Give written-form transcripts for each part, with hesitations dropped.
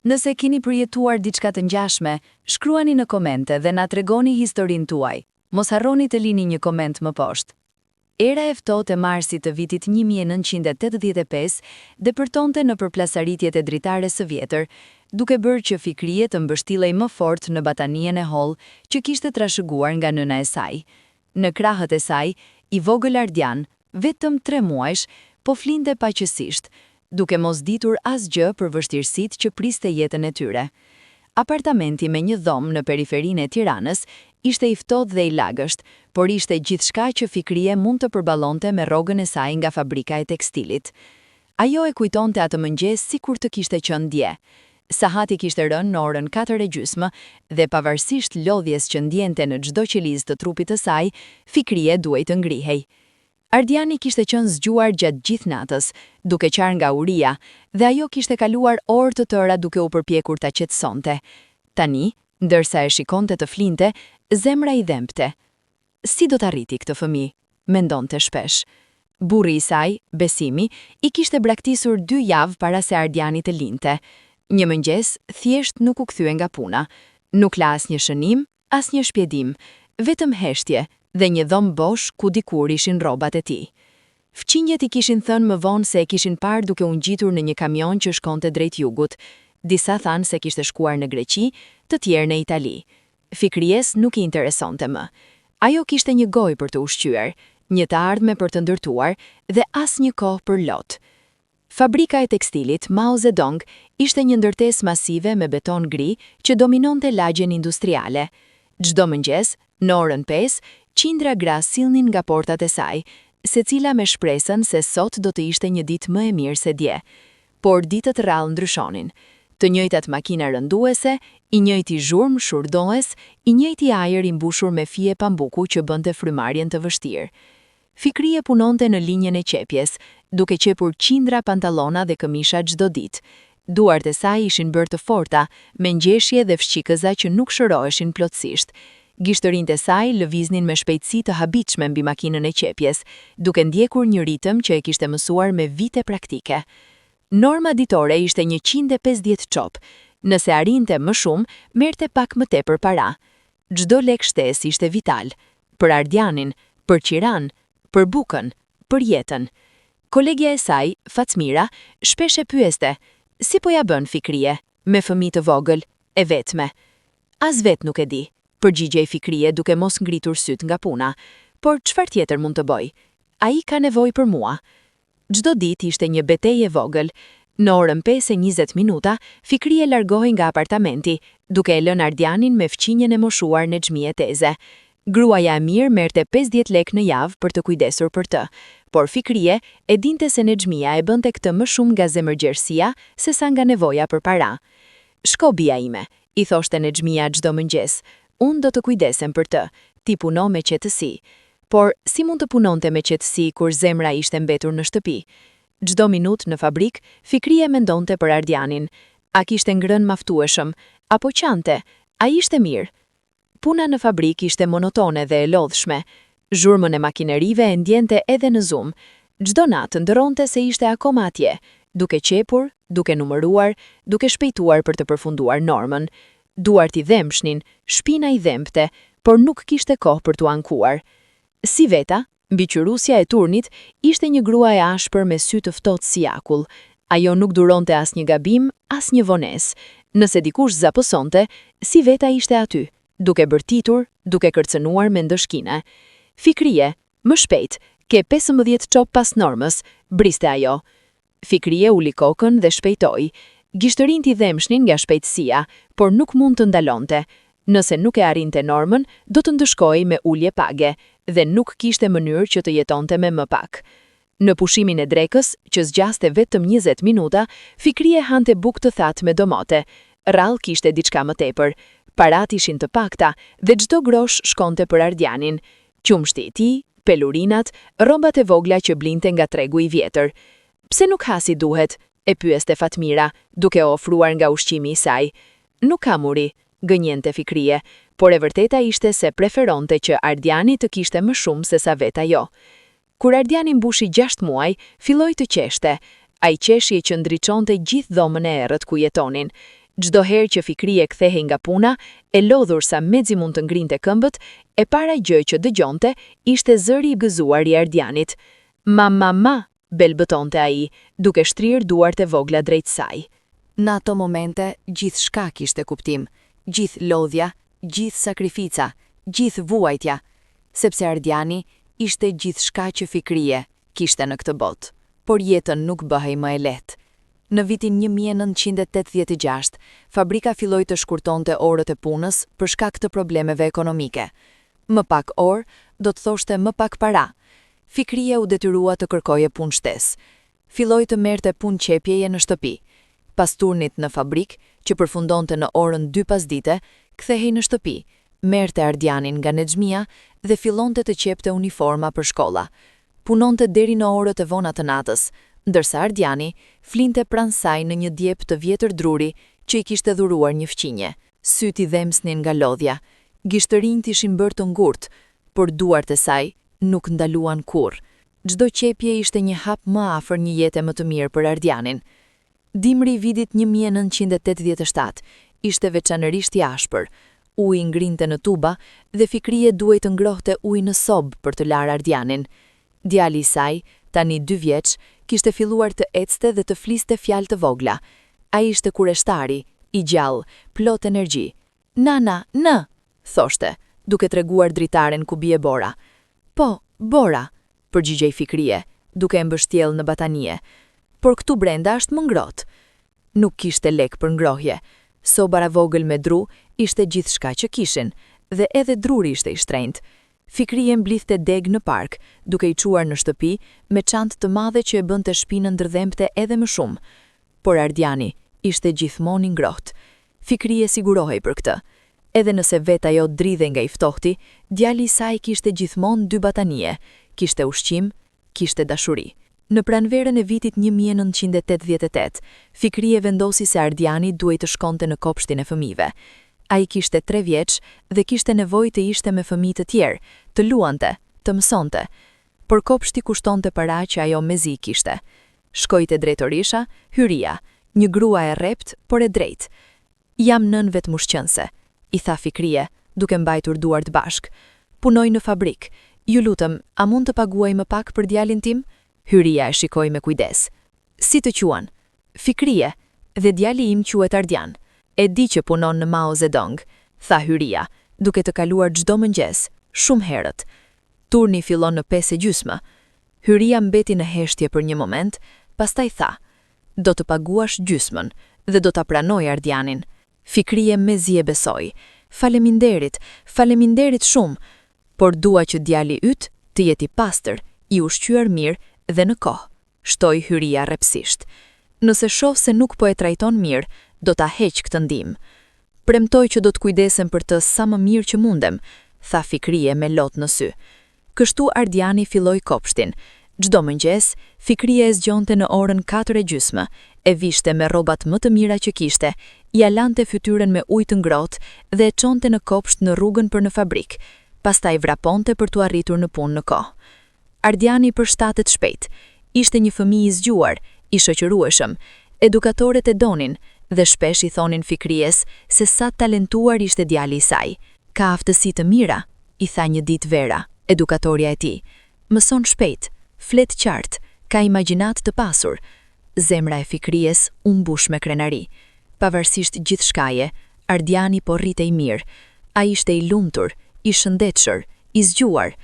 Nëse keni përjetuar diçka të ngjashme, shkruani në komente dhe na tregoni historinë tuaj. Mos harroni të lini një koment më poshtë. Era e ftohtë e marsit të vitit 1985 depërtonte nëpër plasaritjet e dritares së vjetër, duke bërë që Fikrije të mbështillej më fort në batanijen e hollë që kishte trashëguar nga nëna e saj. Në krahët e saj, i vogël Ardian, vetëm tre muajsh, po flinte paqësisht, duke mos ditur asgjë për vështirësitë që priste jetën e tyre. Apartamenti me një dhomë në periferinë e Tiranës ishte i ftohtë dhe i lagësht, por ishte gjithçka që Fikrije mund të përballonte me rrogën e saj nga fabrika e tekstilit. Ajo e kujtonte atë mëngjes sikur të kishte qenë dje. Sahati kishte rënë në orën katër e gjysmë dhe pavarësisht lodhjes që ndjente në çdo qelizë të trupit të saj, Fikrije duhej të ngrihej. Ardiani kishte qenë zgjuar gjatë gjithë natës, duke qarë nga uria, dhe ajo kishte kaluar orë të tëra duke u përpjekur ta qetësonte. Tani, ndërsa e shikonte të flinte, zemra i dhembte. Si do ta rriti këtë fëmijë? mendonte shpesh. Burri i saj, Besimi, i kishte braktisur dy javë para se Ardiani të lindte. Një mëngjes, thjesht nuk u kthye nga puna. Nuk la asnjë shënim, Asnjë shpjegim, vetëm heshtje dhe një dhomë bosh ku dikur ishin rrobat e tij. Fqinjët i kishin thënë më vonë se e kishin parë duke u ngjitur në një kamion që shkonte drejt jugut. Disa thanë se kishte shkuar në Greqi, të tjerë në Itali. Fikrijes nuk i interesonte më. Ajo kishte një gojë për të ushqyer, një të ardhme për të ndërtuar dhe asnjë kohë për lot. Fabrika e tekstilit Mao Zedong ishte një ndërtesë masive me beton gri që dominonte lagjen industriale. Çdo mëngjes, në orën pesë, qindra gra sillnin nga portat e saj, secila me shpresën se sot do të ishte një ditë më e mirë se dje. Por ditët rrallë ndryshonin. Të njëjtat makina rënduese, i njëjti zhurmë shurdhues, i njëjti ajër i mbushur me fije pambuku që bënte frymëmarrjen të vështirë. Fikrije punonte në linjën e qepjes, duke qepur qindra pantallona dhe këmisha çdo ditë. Duart e saj ishin bërë të forta, me ngjeshje dhe fshikëza që nuk shëroheshin plotësisht. Gishtërinjtë e saj lëviznin me shpejtësi të habitshme mbi makinën e qepjes, duke ndjekur një ritëm që e kishte mësuar me vite praktike. Norma ditore ishte 150 copë. Nëse arrinte më shumë, merrte pak më tepër para. Çdo lek shtesë ishte vital. Për Ardianin, për qiranë, për bukën, për jetën. Kolegja e saj, Fatmira, shpesh e pyeste, Si po ia bën, Fikrije, me fëmijë të vogël, e vetme? As vetë nuk e di, përgjigjej Fikrije duke mos ngritur sytë nga puna. Por çfarë tjetër mund të bëj? Ai ka nevojë për mua. Çdo ditë ishte një betejë e vogël. Në orën 5:20 minuta, Fikrije largohej nga apartamenti, duke e lënë Ardianin me fqinjën e moshuar Nexhmije teze. Gruaja e mirë merrte 50 lekë në javë për të kujdesur për të, por Fikrije e dinte se Nexhmija e bënte këtë më shumë nga zemërgjerësia sesa nga nevoja për para. Shko bija ime, i thoshte Nexhmija çdo mëngjes, unë do të kujdesem për të, ti puno me qetësi. Por, si mund të punonte me qetësi kur zemra ishte mbetur në shtëpi? Çdo minutë në fabrikë, Fikrije mendonte për Ardianin. A kishte ngrënë mjaftueshëm? A po qante? A ishte mirë? Puna në fabrikë ishte monotone dhe e lodhshme. Zhurmën e makinerive e ndjente edhe në gjumë. Çdo natë ëndërronte se ishte akoma atje, duke qepur, duke numëruar, duke shpejtuar për të përfunduar normën. Duart i dhembshnin, shpina i dhembte, por nuk kishte kohë për t'u ankuar. Siveta, mbikëqyrësja e turnit, ishte një grua e ashpër me sy të ftohtë si akull. Ajo nuk duronte asnjë gabim, asnjë vonesë. Nëse dikush zapësonte, Siveta ishte aty, duke bërtitur, duke kërcënuar me ndëshkime. Fikrije, më shpejt, ke 15 copë pas normës, briste ajo. Fikrije uli kokën dhe shpejtoi. Gishtërinjtë i dhembshnin nga shpejtësia, por nuk mund të ndalonte. Nëse nuk e arrinte normën, do të ndëshkohej me ulje page, dhe nuk kishte mënyrë që të jetonte me më pak. Në pushimin e drekës, që zgjaste vetëm 20 minuta, Fikrije hante bukë të thatë me domate. Rrallë kishte diçka më tepër. Paratë ishin të pakta dhe çdo grosh shkonte për Ardianin. Qumështi i tij, pelurinat, rrobat e vogla që blinte nga tregu i vjetër. Pse nuk ha si duhet? e pyeste Fatmira, duke ofruar nga ushqimi i saj. Nuk kam uri, gënjente Fikrije, por e vërteta ishte se preferonte që Ardiani të kishte më shumë sesa vetë ajo. Kur Ardiani mbushi 6 muaj, filloi të qeshte. Ai qeshje që ndriçonte gjithë dhomën e errët ku jetonin. Çdo herë që Fikrije kthehej nga puna, e lodhur sa mezi mund të ngrinte këmbët, e para gjë që dëgjonte ishte zëri i gëzuar i Ardianit. Ma ma ma, belbëtonte ai, duke shtrirë duart e vogla drejt saj. Në ato momente, gjithçka kishte kuptim, gjithë lodhja, gjithë sakrifica, gjithë vuajtja, sepse Ardiani ishte gjithçka që Fikrije kishte në këtë botë. Por jetën nuk bëhej më e lehtë. Në vitin 1986, fabrika filloi të shkurtonte orët e punës për shkak të problemeve ekonomike. Më pak orë, do të thoshte më pak para. Fikrije u detyrua të kërkoje punë shtesë. Filloi të merrte punë qepjeje në shtëpi. Pas turnit në fabrikë, që përfundonte në orën 2 pasdite, kthehej në shtëpi, merrte Ardianin nga Nexhmija dhe fillonte të qepte uniforma për shkolla. Punonte deri në orët e vona të natës, ndërsa Ardiani flinte pranë saj në një djep të vjetër druri që i kishte dhuruar një fqinje. Sytë i dhembsnin nga lodhja, gishtërinjtë ishin bërë të ngurtë, por duart e saj nuk ndaluan kurrë. Çdo qepje ishte një hap më afër një jete më të mirë për Ardianin. Dimri i vitit 1987 ishte veçanërisht i ashpër. Uji ngrinte në tuba dhe Fikrije duhej të ngrohte ujë në sobë për të larë Ardianin. Djali i saj, tani dy vjeç, kishte filluar të ecte dhe të fliste fjalë të vogla. Ai ishte kureshtari, i gjallë, plot energji. Nana, në! thoshte, duke treguar dritaren ku bie bora. Po, bora, përgjigjej Fikrije, duke e mbështjellë në batanije. Por këtu brenda është më ngrohtë. Nuk kishte lekë për ngrohje. Soba e vogël me dru ishte gjithçka që kishin, dhe edhe druri ishte i shtrenjtë. Fikrije mblidhte degë në park, duke i çuar në shtëpi me çantë të madhe që e bënte shpinën të dhembte edhe më shumë. Por Ardiani ishte gjithmonë i ngrohtë. Fikrije sigurohej për këtë. Edhe nëse vetë ajo dridhej nga i ftohti, djali i saj kishte gjithmonë dy batanije, kishte ushqim, kishte dashuri. Në pranverën e vitit 1988, Fikrije vendosi se Ardiani duhej të shkonte në kopshtin e fëmijëve. Ai kishte tre vjeç dhe kishte nevojë të ishte me fëmijë të tjerë, të luante, të mësonte. Por kopshti kushtonte para që ajo mezi i kishte. Shkoi te drejtoresha, Hyria, një grua e rreptë, por e drejtë. Jam nënë vetëmushqenëse, i tha Fikrije, duke mbajtur duart bashkë. Punoj në fabrikë. Ju lutem, a mund të paguaj më pak për djalin tim? Hyria e shikoi me kujdes. Si të quan? Fikrije, dhe djali im quhet Ardian. E di që punon në Mao Zedong, tha Hyria, duke të kaluar çdo mëngjes, shumë herët. Turni fillon në 5:30. Hyria mbeti në heshtje për një moment, pastaj tha: Do të paguash gjysmën dhe do ta pranoj Ardianin. Fikrije mezi e besoi. Faleminderit, faleminderit shumë, por dua që djali yt të jetë i pastër, i ushqyer mirë dhe në kohë, shtoi Hyria rreptësisht. Nëse shoh se nuk po e trajton mirë, do ta heq këtë ndihmë. Premtoj që do të kujdesem për të sa më mirë që mundem, tha Fikrije me lot në sy. Kështu Ardiani filloi kopshtin. Çdo mëngjes, Fikrije e zgjonte në orën 4:30, e vishte me rrobat më të mira që kishte, ia lante fytyrën me ujë të ngrohtë dhe e çonte në kopsht në rrugën për në fabrikë, pastaj vraponte për të arritur në punë në kohë. Ardiani përshtatet shpejt. Ishte një fëmijë i zgjuar, i shoqërueshëm. Edukatoret e donin dhe shpesh i thonin Fikrijes se sa talentuar ishte djali i saj. Ka aftësi të mira, i tha një ditë Vera, edukatorja e tij. Mëson shpejt, flet qartë, ka imagjinatë të pasur. Zemra e Fikrijes u mbush me krenari. Pavarësisht gjithçkaje, Ardiani po rritej mirë. Ai ishte i lumtur, i shëndetshëm, i zgjuar.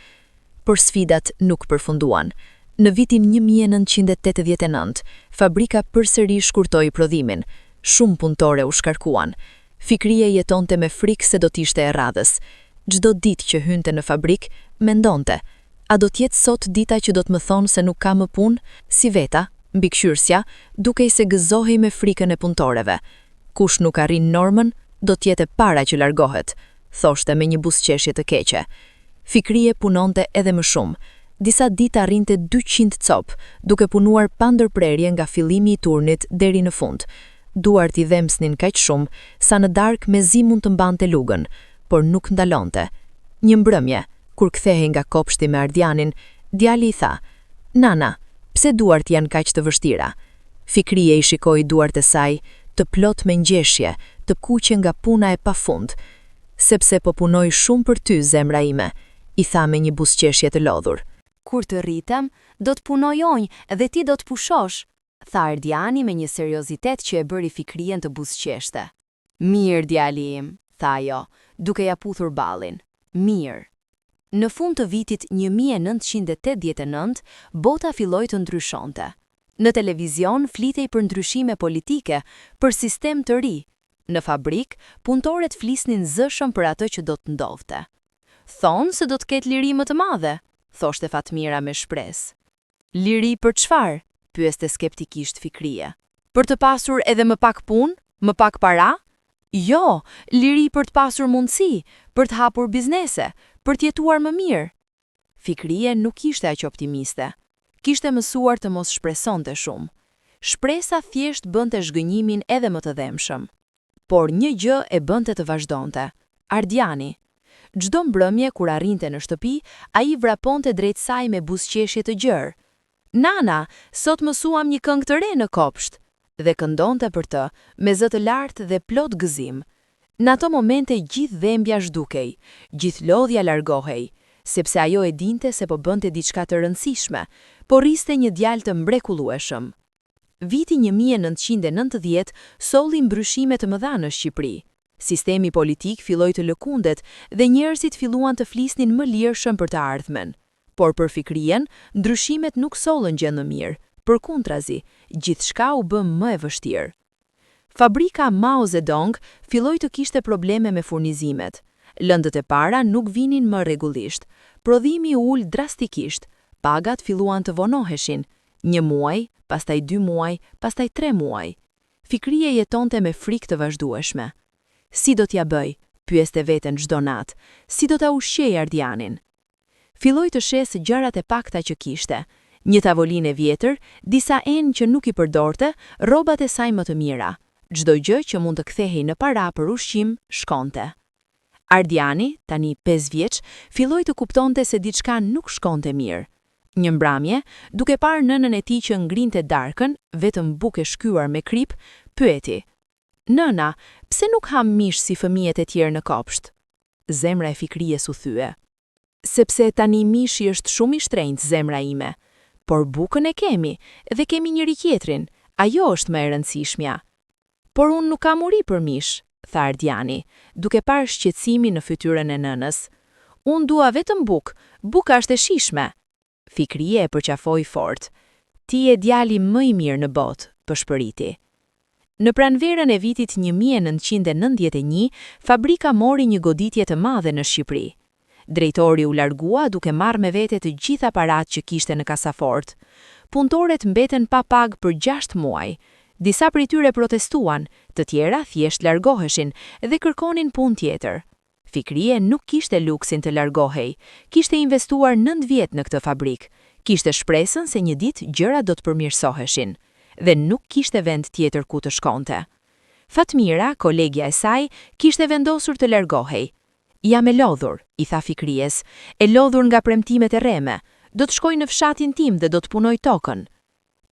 Por sfidat nuk përfunduan. Në vitin 1989, fabrika përsëri shkurtoi prodhimin. Shumë punëtore u shkarkuan. Fikrije jetonte me frikë se do t'ishte e radhës. Çdo ditë që hynte në fabrikë, mendonte, a do t'jetë sot dita që do të më thonë se nuk ka më punë? Siveta, mbikëqyrësja, dukej se gëzohej me frikën e punëtoreve. Kush nuk arrin normën, do t'jetë e para që largohet, thoshte me një buzëqeshje të keqe. Fikrije punonte edhe më shumë. Disa ditë arrinte 200 copë, duke punuar pa ndërprerje nga fillimi i turnit deri në fund. Duart i dhembsnin kaq shumë, sa në darkë mezi mund të mbante lugën, por nuk ndalonte. Një mbrëmje, kur kthehej nga kopshti me Ardianin, djali i tha: "Nana, pse duart janë kaq të vështira?" Fikrije i shikoi duart e saj, të plotë me ngjeshje, të kuqe nga puna e pafund. Sepse po punoj shumë për ty, zemra ime, i tha me një buzëqeshje të lodhur. Kur të rritem, do të punoj unë dhe ti do të pushosh, tha Ardiani me një seriozitet që e bëri Fikrien të buzëqeshte. Mirë, djali im, tha ajo, duke ia puthur ballin. Mirë. Në fund të vitit 1989, bota filloi të ndryshonte. Në televizion flitej për ndryshime politike, për sistem të ri. Në fabrikë, punëtorët flisnin zëshëm për atë që do të ndodhte. Thonë se do të ketë liri më të madhe, thoshte Fatmira me shpresë. Liri për çfarë? pyeste skeptikisht Fikrie. Për të pasur edhe më pak punë, më pak para? Jo, liri për të pasur mundësi, për të hapur biznese, për të jetuar më mirë. Fikrie nuk ishte aq optimiste. Kishte mësuar të mos shpresonte shumë. Shpresa thjesht bënte zhgënjimin edhe më të dhembshëm. Por një gjë e bënte të vazhdonte. Ardiani. Çdo mbrëmje kur arrinte në shtëpi, ai vraponte drejt saj me buzëqeshje të gjerë. Nana, sot mësuam një këngë të re në kopsht! Dhe këndonte për të, me zë të lartë dhe plot gëzim. Në ato momente gjithë dhembja zhdukej, gjithë lodhja largohej, sepse ajo e dinte se po bënte diçka të rëndësishme, po rriste një djalë të mrekullueshëm. Viti 1990 solli ndryshime të mëdha në Shqipëri. Sistemi politik filloi të lëkundet dhe njerëzit filluan të flisnin më lirshëm për të ardhmen. Por për Fikrien, ndryshimet nuk sollën gjë të mirë, përkundrazi, gjithçka u bë më e vështirë. Fabrika Mao Zedong filloi të kishte probleme me furnizimet. Lëndët e para nuk vinin më rregullisht. Prodhimi u ul drastikisht. Pagat filluan të vonoheshin. Një muaj, pastaj 2 muaj, pastaj 3 muaj. Fikrie jetonte me frikë të vazhdueshme. Si do t'ia bëj, pyeste veten çdo natë, si do ta ushqej Ardianin? Filloi të shesë gjërat e pakta që kishte. Një tavolinë e vjetër, disa enë që nuk i përdorte, rrobat e saj më të mira. Çdo gjë që mund të kthehej në para për ushqim, shkonte. Ardiani, tani 5 vjeç, filloi të kuptonte se diçka nuk shkonte mirë. Një mbrëmje, duke parë nënën e tij që ngrinte darkën, vetëm bukë e shkyar me kripë, pyeti: Nëna, pse nuk ham mish si fëmijët e tjerë në kopsht? Zemra e Fikries u thye. Sepse tani mishi është shumë i shtrenjtë, zemra ime. Por bukën e kemi dhe kemi njëri tjetrin, ajo është më e rëndësishmja. Por unë nuk kam uri për mish, tha Ardiani, duke parë shqetësimin në fytyrën e nënës. Unë dua vetëm bukë, buka është e shijshme. Fikrie e përqafoi fort. Ti je djali më i mirë në botë, pëshpëriti. Në pranverën e vitit 1991, fabrika mori një goditje të madhe në Shqipëri. Drejtori u largua duke marrë me vete të gjitha paratë që kishte në kasafort. Punëtorët mbetën pa pagë për 6 muaj. Disa prej tyre protestuan, të tjera thjesht largoheshin dhe kërkonin punë tjetër. Fikrie nuk kishte luksin të largohej, kishte investuar 9 vjet në këtë fabrikë, kishte shpresën se një ditë gjërat do të përmirësoheshin dhe nuk kishte vend tjetër ku të shkonte. Fatmira, kolegja e saj, kishte vendosur të largohej. Jam e lodhur, i tha Fikries, e lodhur nga premtimet e rreme, do të shkoj në fshatin tim dhe do të punoj tokën.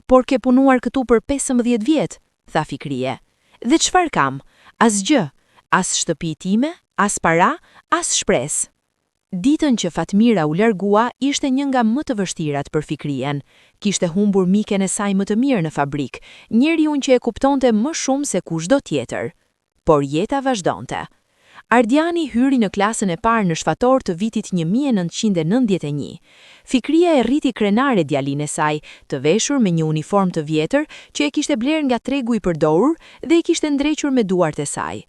Por ke punuar këtu për 15 vjet, tha Fikrie. Dhe çfarë kam? Asgjë, as shtëpi time, as para, as shpresë. Ditën që Fatmira u largua ishte një nga më të vështirat për Fikrien. Kishte humbur miken e saj më të mirë në fabrikë, njeriun që e kuptonte më shumë se kushdo tjetër. Por jeta vazhdonte. Ardiani hyri në klasën e parë në shtator të vitit 1991. Fikria e rriti krenare djalin e saj, të veshur me një uniform të vjetër që e kishte blerë nga tregu i përdorur dhe e kishte ndrequr me duart e saj.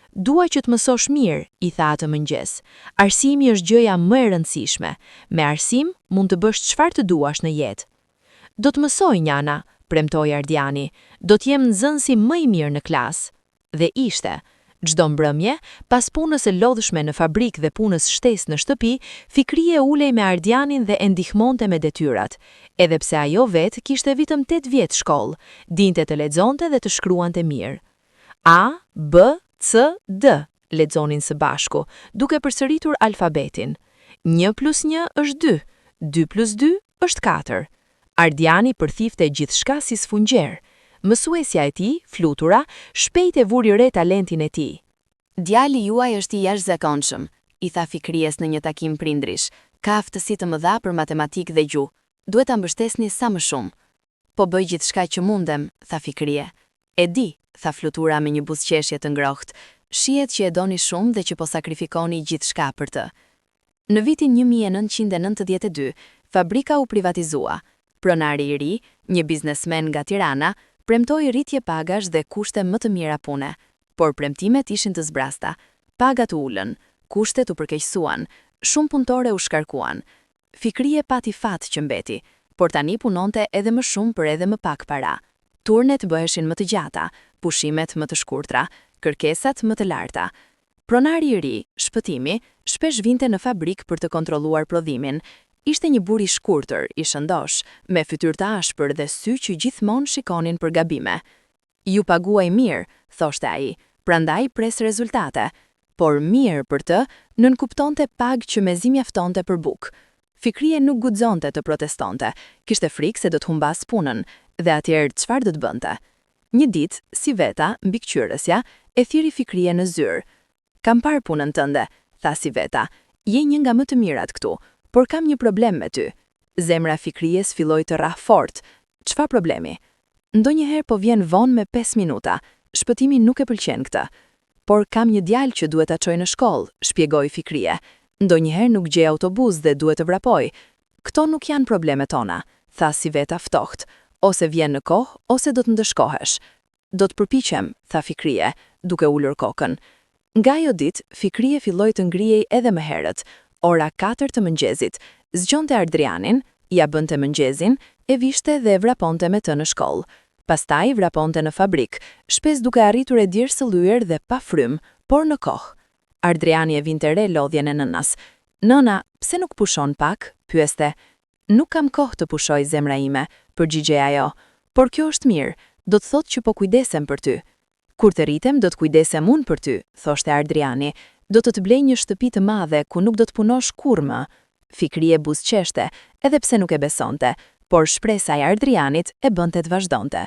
Dua që të mësosh mirë, i tha atë mëngjes. Arsimi është gjëja më e rëndësishme. Me arsim mund të bësh çfarë të duash në jetë. Do të mësoj, njana, premtoi Ardiani. Do të jem nxënësi më i mirë në klasë. Dhe ishte. Çdo mbrëmje, pas punës së lodhshme në fabrikë dhe punës shtesë në shtëpi, Fikrie ulej me Ardianin dhe e ndihmonte me detyrat. Edhe pse ajo vetë kishte vetëm 8 vjet shkollë, dinte të lexonte dhe të shkruante mirë. A, B, C, D, lexonin së bashku, duke përsëritur alfabetin. 1 plus 1 është 2, 2 plus 2 është 4. Ardiani përthithte gjithçka si sfungjer. Mësuesja e tij, Flutura, shpejt e vuri re talentin e tij. Djali juaj është i jashtëzakonshëm, i tha Fikries në një takim prindërish. Ka aftësi të mëdha për matematikë dhe gjuhë. Duhet ta mbështesni sa më shumë. Po bëj gjithçka që mundem, tha Fikrie. E di, tha Flutura me një buzëqeshje të ngrohtë. Shihet që e doni shumë dhe që po sakrifikoni gjithçka për të. Në vitin 1992, fabrika u privatizua. Pronari i ri, një biznesmen nga Tirana, premtoi rritje pagash dhe kushte më të mira pune. Por premtimet ishin të zbrazta. Pagat u ulën, kushtet u përkeqësuan, shumë punëtorë u shkarkuan. Fikrie pati fat që mbeti, por tani punonte edhe më shumë për edhe më pak para. Turnet bëheshin më të gjata, pushimet më të shkurtra, kërkesat më të larta. Pronari i ri, Shpëtimi, shpesh vinte në fabrikë për të kontrolluar prodhimin. Ishte një burrë i shkurtër, i shëndoshë, me fytyrë të ashpër dhe sy që gjithmonë shikonin për gabime. Ju paguaj mirë, thoshte ai, prandaj pres rezultate. Por mirë për të nënkuptonte pagë që mezi mjaftonte për bukë. Fikrie nuk guxonte të protestonte, kishte frikë se do të humbasë punën, dhe atëherë çfarë do të bënte? Një ditë, Siveta, mbikëqyrësja, e thirri Fikrien në zyrë. Kam parë punën tënde, tha Siveta. Je një nga më të mirat këtu, por kam një problem me ty. Zemra e Fikries filloi të rrahë fort. Çfarë problemi? Ndonjëherë po vjen vonë me pesë minuta. Shpëtimi nuk e pëlqen këtë. Por kam një djalë që duhet ta çoj në shkollë, shpjegoi Fikrie. Ndonjëherë nuk gjej autobus dhe duhet të vrapoj. Këto nuk janë problemet tona, tha Siveta ftohtë. Ose vjen në kohë, ose do të ndëshkohesh. Do të përpiqem, tha Fikrie, duke ulur kokën. Nga ajo ditë, Fikrie filloi të ngrihej edhe më herët, ora katër të mëngjezit, zgjonte Ardrianin, ia bënte mëngjezin, e vishte dhe vraponte me të në shkollë. Pastaj vraponte në fabrikë, shpesh duke arritur e djersëllyer dhe pa frymë, por në kohë. Ardriani e vinte re lodhjen e nënës. Nëna, pse nuk pushon pak? pyeste. Nuk kam kohë të pushoj, zemra ime, përgjigjej ajo. Por kjo është mirë, do të thotë që po kujdesem për ty. Kur të rritem do të kujdesem unë për ty, thoshte Ardriani. Do të të blej një shtëpi të madhe ku nuk do të punosh kurrë më. Fikrie buzëqeshte, edhe pse nuk e besonte, por shpresa e Ardrianit e bënte të vazhdonte.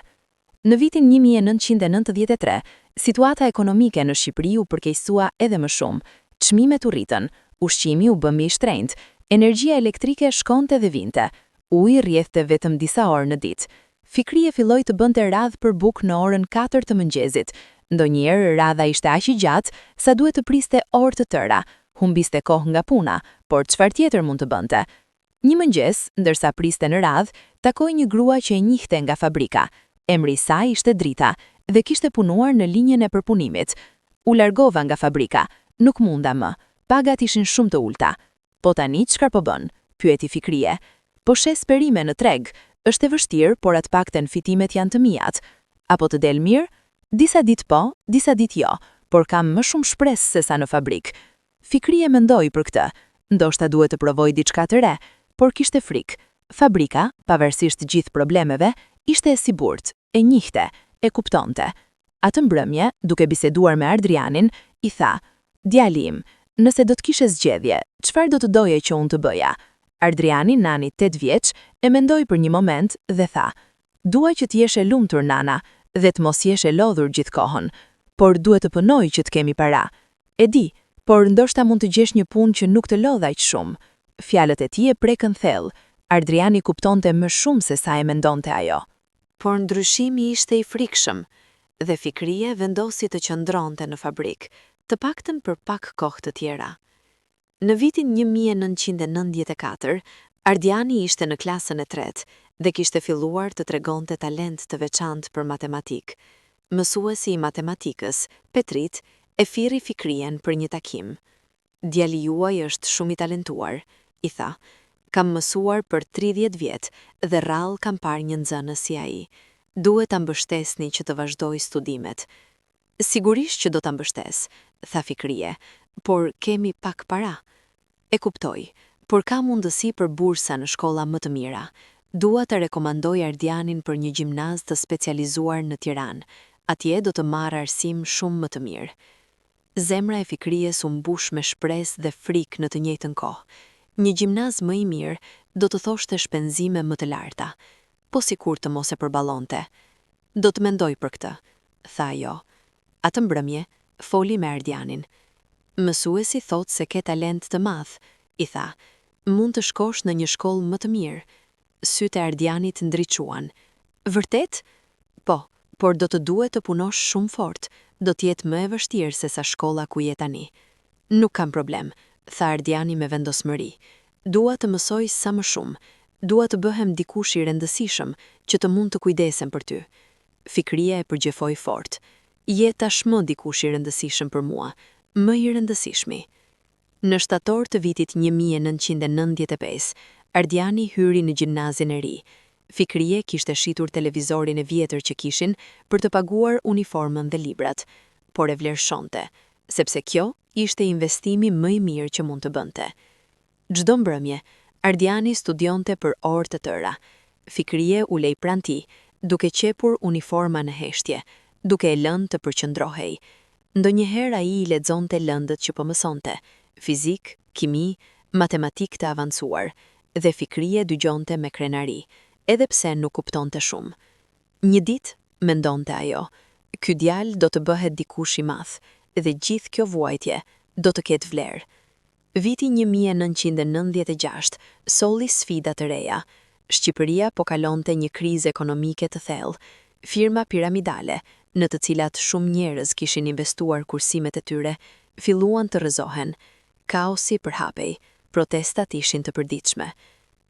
Në vitin 1993, situata ekonomike në Shqipëri u përkeqësua edhe më shumë. Çmimet u rritën, ushqimi u bë më i shtrenjtë, energjia elektrike shkonte dhe vinte, uji rrjedhte vetëm disa orë në ditë. Fikrie filloi të bënte radhë për bukë në orën 4 të mëngjezit. Ndonjëherë radha ishte aq e gjatë sa duhet të priste orë të tëra, humbiste kohë nga puna, por çfarë tjetër mund të bënte? Një mëngjes, ndërsa priste në radhë, takoi një grua që e njihte nga fabrika. Emri i saj ishte Drita dhe kishte punuar në linjën e përpunimit. U largova nga fabrika, nuk munda më, pagat ishin shumë të ulëta. Po tani çfarë po bën? pyeti Fikrie. Po shes perime në treg. Është e vështirë, por të paktën fitimet janë të miat. A po të del mirë? Disa ditë po, disa ditë jo, por kam më shumë shpresë sesa në fabrikë. Fikrie mendoi për këtë. Ndoshta duhet të provojë diçka të re, por kishte frikë. Fabrika, pavarësisht gjithë problemeve, ishte e sigurt, e njihte, e kuptonte. Atë mbrëmje, duke biseduar me Ardrianin, i tha: "Djali im, nëse do të kishe zgjedhje, çfarë do të doje që unë të bëja?" Ardriani, tani 8 vjeç, e mendoi për një moment dhe tha: "Dua që të jesh e lumtur, nana, dhe të mos jesh e lodhur gjithë kohën, por duhet të punoj që të kemi para. E di, por ndoshta mund të gjesh një punë që nuk të lodh aq shumë. Fjalët e tij e prekën thellë. Ardriani kuptonte më shumë se sa e mendonte ajo. Por ndryshimi ishte i frikshëm dhe Fikrie vendosi të qëndronte në fabrikë, të paktën për pak kohë të tjera. Në vitin 1994, Ardiani ishte në klasën e tretë dhe kishte filluar të tregonte talent të veçantë për matematikë. Mësuesi i matematikës, Petrit, e thirri Fikrien për një takim. Djali juaj është shumë i talentuar, i tha. Kam mësuar për 30 vjet dhe rrallë kam parë një nxënës si ai. Duhet ta mbështesni që të vazhdojë studimet. Sigurisht që do ta mbështes, tha Fikrie, por kemi pak para. E kuptoj, por ka mundësi për bursa në shkolla më të mira. Dua të rekomandoj Ardianin për një gjimnaz të specializuar në Tiranë. Atje do të marrë arsim shumë më të mirë. Zemra e Fikries u mbush me shpresë dhe frikë në të njëjtën kohë. Një gjimnaz më i mirë do të thoshte shpenzime më të larta. Po sikur të mos e përballonte. Do të mendoj për këtë, tha ajo. Atë mbrëmje, foli me Ardianin. Mësuesi thotë se ke talent të madh, i tha. Mund të shkosh në një shkollë më të mirë. Sytë e Ardianit ndriçuan. Vërtet? Po, por do të duhet të punosh shumë fort, do të jetë më e vështirë sesa shkolla ku je tani. Nuk kam problem, tha Ardiani me vendosmëri. Dua të mësoj sa më shumë. Dua të bëhem dikush i rëndësishëm, që të mund të kujdesem për ty. Fikria e përqafoi fort. Je tashmë dikush i rëndësishëm për mua, më i rëndësishmi. Në shtator të vitit 1995, Ardiani hyri në gjimnazin e ri. Fikrie kishte shitur televizorin e vjetër që kishin për të paguar uniformën dhe librat, por e vlerësonte, sepse kjo ishte investimi më i mirë që mund të bënte. Çdo mbrëmje, Ardiani studionte për orë të tëra. Fikrie ulej pranë tij, duke qepur uniforma në heshtje, duke e lënë të përqendrohej. Ndonjëherë ai i lexonte lëndët që po mësonte, fizikë, kimi, matematikë të avancuar, dhe Fikrie dëgjonte me krenari, edhe pse nuk kuptonte shumë. Një ditë, mendonte ajo, ky djalë do të bëhet dikush i madh dhe gjithë kjo vuajtje do të ketë vlerë. Viti 1996 solli sfida të reja. Shqipëria po kalonte një krizë ekonomike të thellë. Firma piramidale, në të cilat shumë njerëz kishin investuar kursimet e tyre, filluan të rrëzohen. Kaosi përhapej, protestat ishin të përditshme.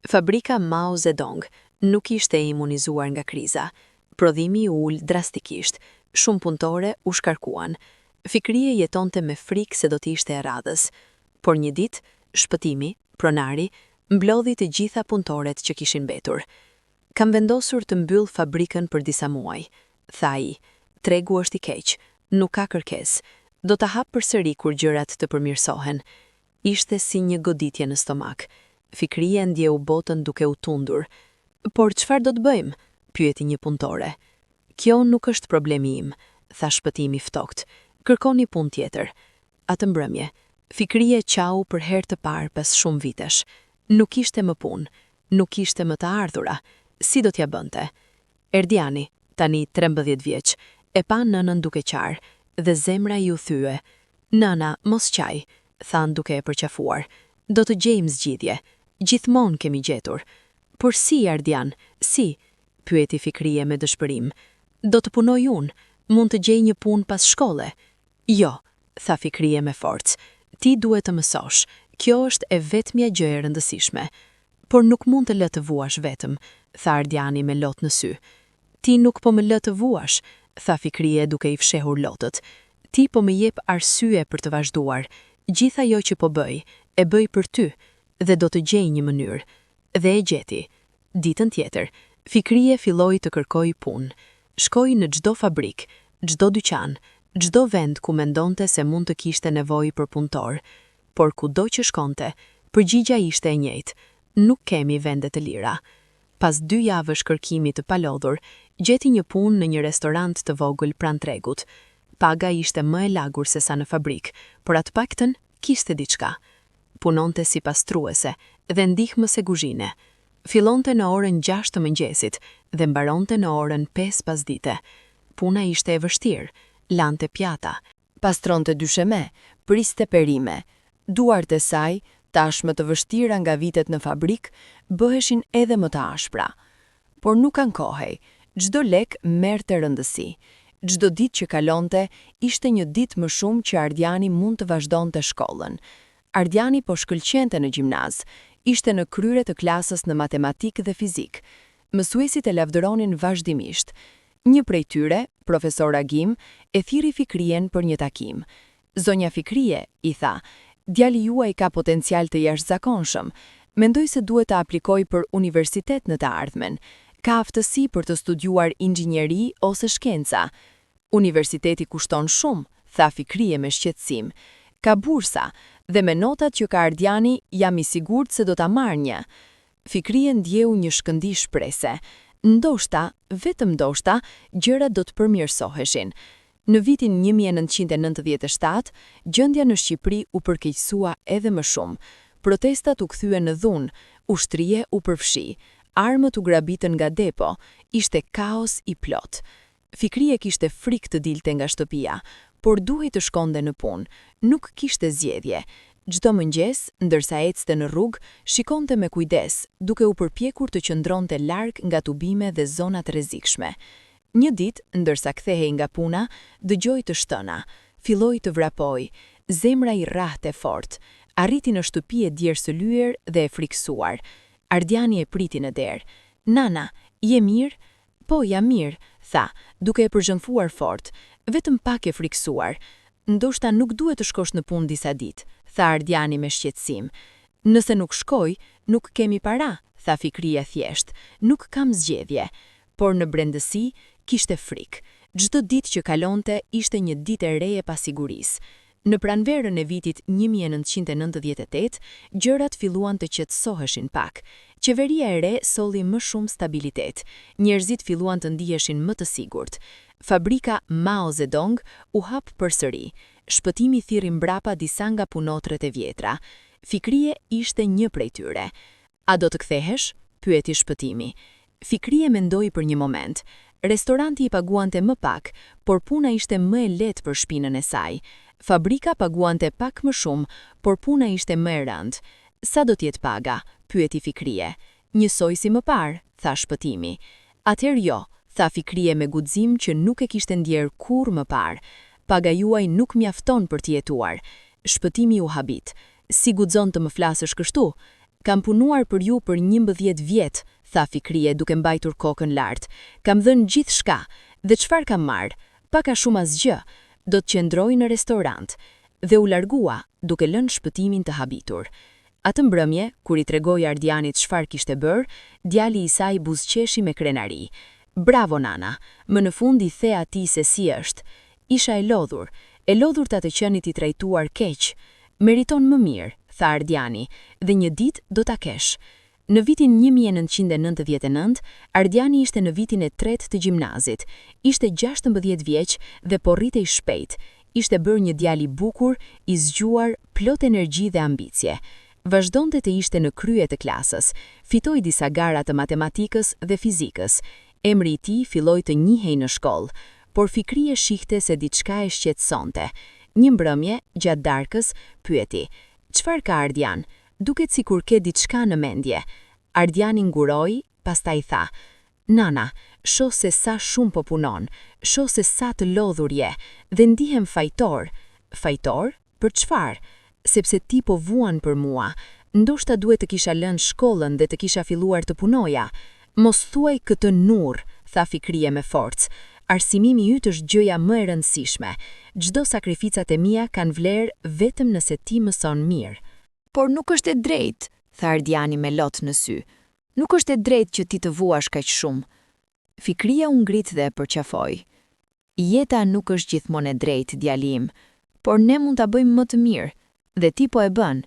Fabrika Mao Zedong nuk ishte e imunizuar nga kriza. Prodhimi u ul drastikisht, shumë punëtore u shkarkuan. Fikrie jetonte me frikë se do të ishte e radhës. Por një ditë, Shpëtimi, pronari, mblodhi të gjitha punëtoret që kishin mbetur. Kam vendosur të mbyll fabrikën për disa muaj, tha ai. Tregu është i keq, nuk ka kërkesë. Do ta hap përsëri kur gjërat të përmirësohen. Ishte si një goditje në stomak. Fikrie ndjeu botën duke u tundur. Por çfarë do të bëjmë? pyeti një punëtore. Kjo nuk është problemi im, tha Shpëtimi ftohtë. Kërkoni punë tjetër. Atë mbrëmje, Fikrie qau për herë të parë pas shumë vitesh. Nuk kishte më punë, nuk kishte më të ardhura. Si do t'ia bënte? Erdiani, tani 13 vjeç, e pa nënën duke qarë dhe zemra iu thye. Nëna, mos qaj, tha duke e përqafuar. Do të gjejmë zgjidhje. Gjithmonë kemi gjetur. Por si, Ardian, si? pyeti Fikrie me dëshpërim. Do të punoj unë, mund të gjej një punë pas shkolle. Jo, tha Fikrie me forcë. Ti duhet të mësosh. Kjo është e vetmja gjë e rëndësishme. Por nuk mund të lë të vuash vetëm, tha Ardiani me lot në sy. Ti nuk po më lë të vuash, tha Fikrie duke i fshehur lotët. Ti po më jep arsye për të vazhduar. Gjithë ajo që po bëj, e bëj për ty dhe do të gjej një mënyrë. Dhe e gjeti. Ditën tjetër, Fikrie filloi të kërkojë punë. Shkoi në çdo fabrikë, çdo dyqan, çdo vend ku mendonte se mund të kishte nevojë për punëtor. Por kudo që shkonte, përgjigja ishte e njëjtë: nuk kemi vende të lira. Pas dy javësh kërkimi të palodhur, gjeti një punë në një restorant të vogël pranë tregut. Paga ishte më e lagur se sa në fabrikë, por të paktën kishte diçka. Punonte si pastruese dhe ndihmëse kuzhine. Fillonte në orën 6 të mëngjesit dhe mbaronte në orën 5 pasdite. Puna ishte e vështirë, lante pjata, pastronte dysheme, priste perime. Duart e saj, tashmë të vështira nga vitet në fabrikë, bëheshin edhe më të ashpra. Por nuk ankohej, çdo lek merrte rëndësi. Çdo ditë që kalonte, ishte një ditë më shumë që Ardiani mund të vazhdonte shkollën. Ardiani po shkëlqente në gjimnaz, ishte në krye të klasës në matematikë dhe fizikë. Mësuesit e lavdëronin vazhdimisht. Një prej tyre, profesor Agim, e thirri Fikrien për një takim. Zonja Fikrie, i tha, djali juaj ka potencial të jashtëzakonshëm. Mendoj se duhet të aplikojë për universitet në të ardhmen. Ka aftësi për të studiuar inxhinieri ose shkenca. Universiteti kushton shumë, tha Fikrie me shqetësim. Ka bursa, dhe me notat që ka Ardiani jam i sigurt se do ta marrë një. Fikrie ndjeu një shkëndijë shprese. Ndoshta, vetëm ndoshta, gjërat do të përmirësoheshin. Në vitin 1997, gjendja në Shqipëri u përkeqësua edhe më shumë. Protestat u kthyen në dhunë, ushtria u përfshi, armët u grabitën nga depo, ishte kaos i plotë. Fikrije kishte frikë të dilte nga shtëpia, por duhej të shkonte në punë, nuk kishte zgjedhje. Çdo mëngjes, ndërsa ecte në rrugë, shikonte me kujdes, duke u përpjekur të qëndronte larg nga tubime dhe zona të rrezikshme. Një ditë, ndërsa kthehej nga puna, dëgjoi të shtëna. Filloi të vrapojë. Zemra i rrahte fort. Arriti në shtëpi e djersëlyer dhe e frikësuar. Ardiani e priti në derë. Nana, je mirë? Po, jam mirë, tha, duke e përqafuar fort, vetëm pak e frikësuar. Ndoshta nuk duhet të shkosh në punë disa ditë, tha Ardiani me shqetësim. Nëse nuk shkoj, nuk kemi para, tha Fikrija thjesht, nuk kam zgjedhje. Por në brendësi, kishte frikë. Çdo ditë që kalonte ishte një ditë e re e pasigurisë. Në pranverën e vitit 1998, gjërat filluan të qetësoheshin pak. Qeveria e re solli më shumë stabilitet. Njerëzit filluan të ndiheshin më të sigurt. Fabrika Mao Zedong u hap përsëri. Shpëtimi thirri mbrapa disa nga punëtorët e vjetra. Fikrije ishte një prej tyre. A do të kthehesh? pyeti Shpëtimi. Fikrije mendoi për një moment. Restoranti i paguante më pak, por puna ishte më e lehtë për shpinën e saj. Fabrika paguante pak më shumë, por puna ishte më e rëndë. Sa do të jetë paga? pyeti Fikrije. Njësoj si më parë, tha Shpëtimi. Atëherë jo, tha Fikrije me guxim që nuk e kishte ndjerë kurrë më parë. Paga juaj nuk mjafton për të jetuar. Shpëtimi u habit. Si guxon të më flasësh kështu? Kam punuar për ju për 11 vjet, tha Fikrije duke mbajtur kokën lart. Kam dhënë gjithçka. Dhe çfarë kam marrë? Pak a shumë asgjë. Do të qëndroj në restorant. Dhe u largua, duke lënë Shpëtimin të habitur. Atë mbrëmje, kur i tregoi Ardianit çfarë kishte bërë, djali i saj buzëqeshi me krenari. Bravo, nana, më në fund i the atij se si është. Isha e lodhur, e lodhur të të qenit i trajtuar keq. Meriton më mirë, tha Ardiani, dhe një ditë do ta kesh. Në vitin 1999, Ardiani ishte në vitin e tretë të gjimnazit. Ishte 16 vjeç dhe po rritej shpejt. Ishte bërë një djalë i bukur, i zgjuar, plot energji dhe ambicie. Vazhdonte të ishte në krye të klasës. Fitoi disa gara të matematikës dhe fizikës. Emri i tij filloi të njihej në shkollë, por Fikrije shihte se diçka e shqetësonte. Një mbrëmje, gjatë darkës, pyeti: "Çfarë ka Ardian? Duket sikur ke diçka në mendje." Ardiani nguroi, pastaj tha: Nana, shoh se sa shumë po punon, shoh se sa të lodhur je, dhe ndihem fajtor. Fajtor? Për çfarë? Sepse ti po vuan për mua. Ndoshta duhet të kisha lënë shkollën dhe të kisha filluar të punoja. Mos thuaj këtë kurrë, tha Fikrije me forcë. Arsimimi yt është gjëja më e rëndësishme. Çdo sakrificat e mia kanë vlerë vetëm nëse ti mëson mirë. Por nuk është e drejtë, tha Ardiani me lot në sy. Nuk është e drejtë që ti të vuash kaq shumë. Fikrija u ngrit dhe e përqafoi. Jeta nuk është gjithmonë e drejtë, djali im, por ne mund ta bëjmë më të mirë, dhe ti po e bën.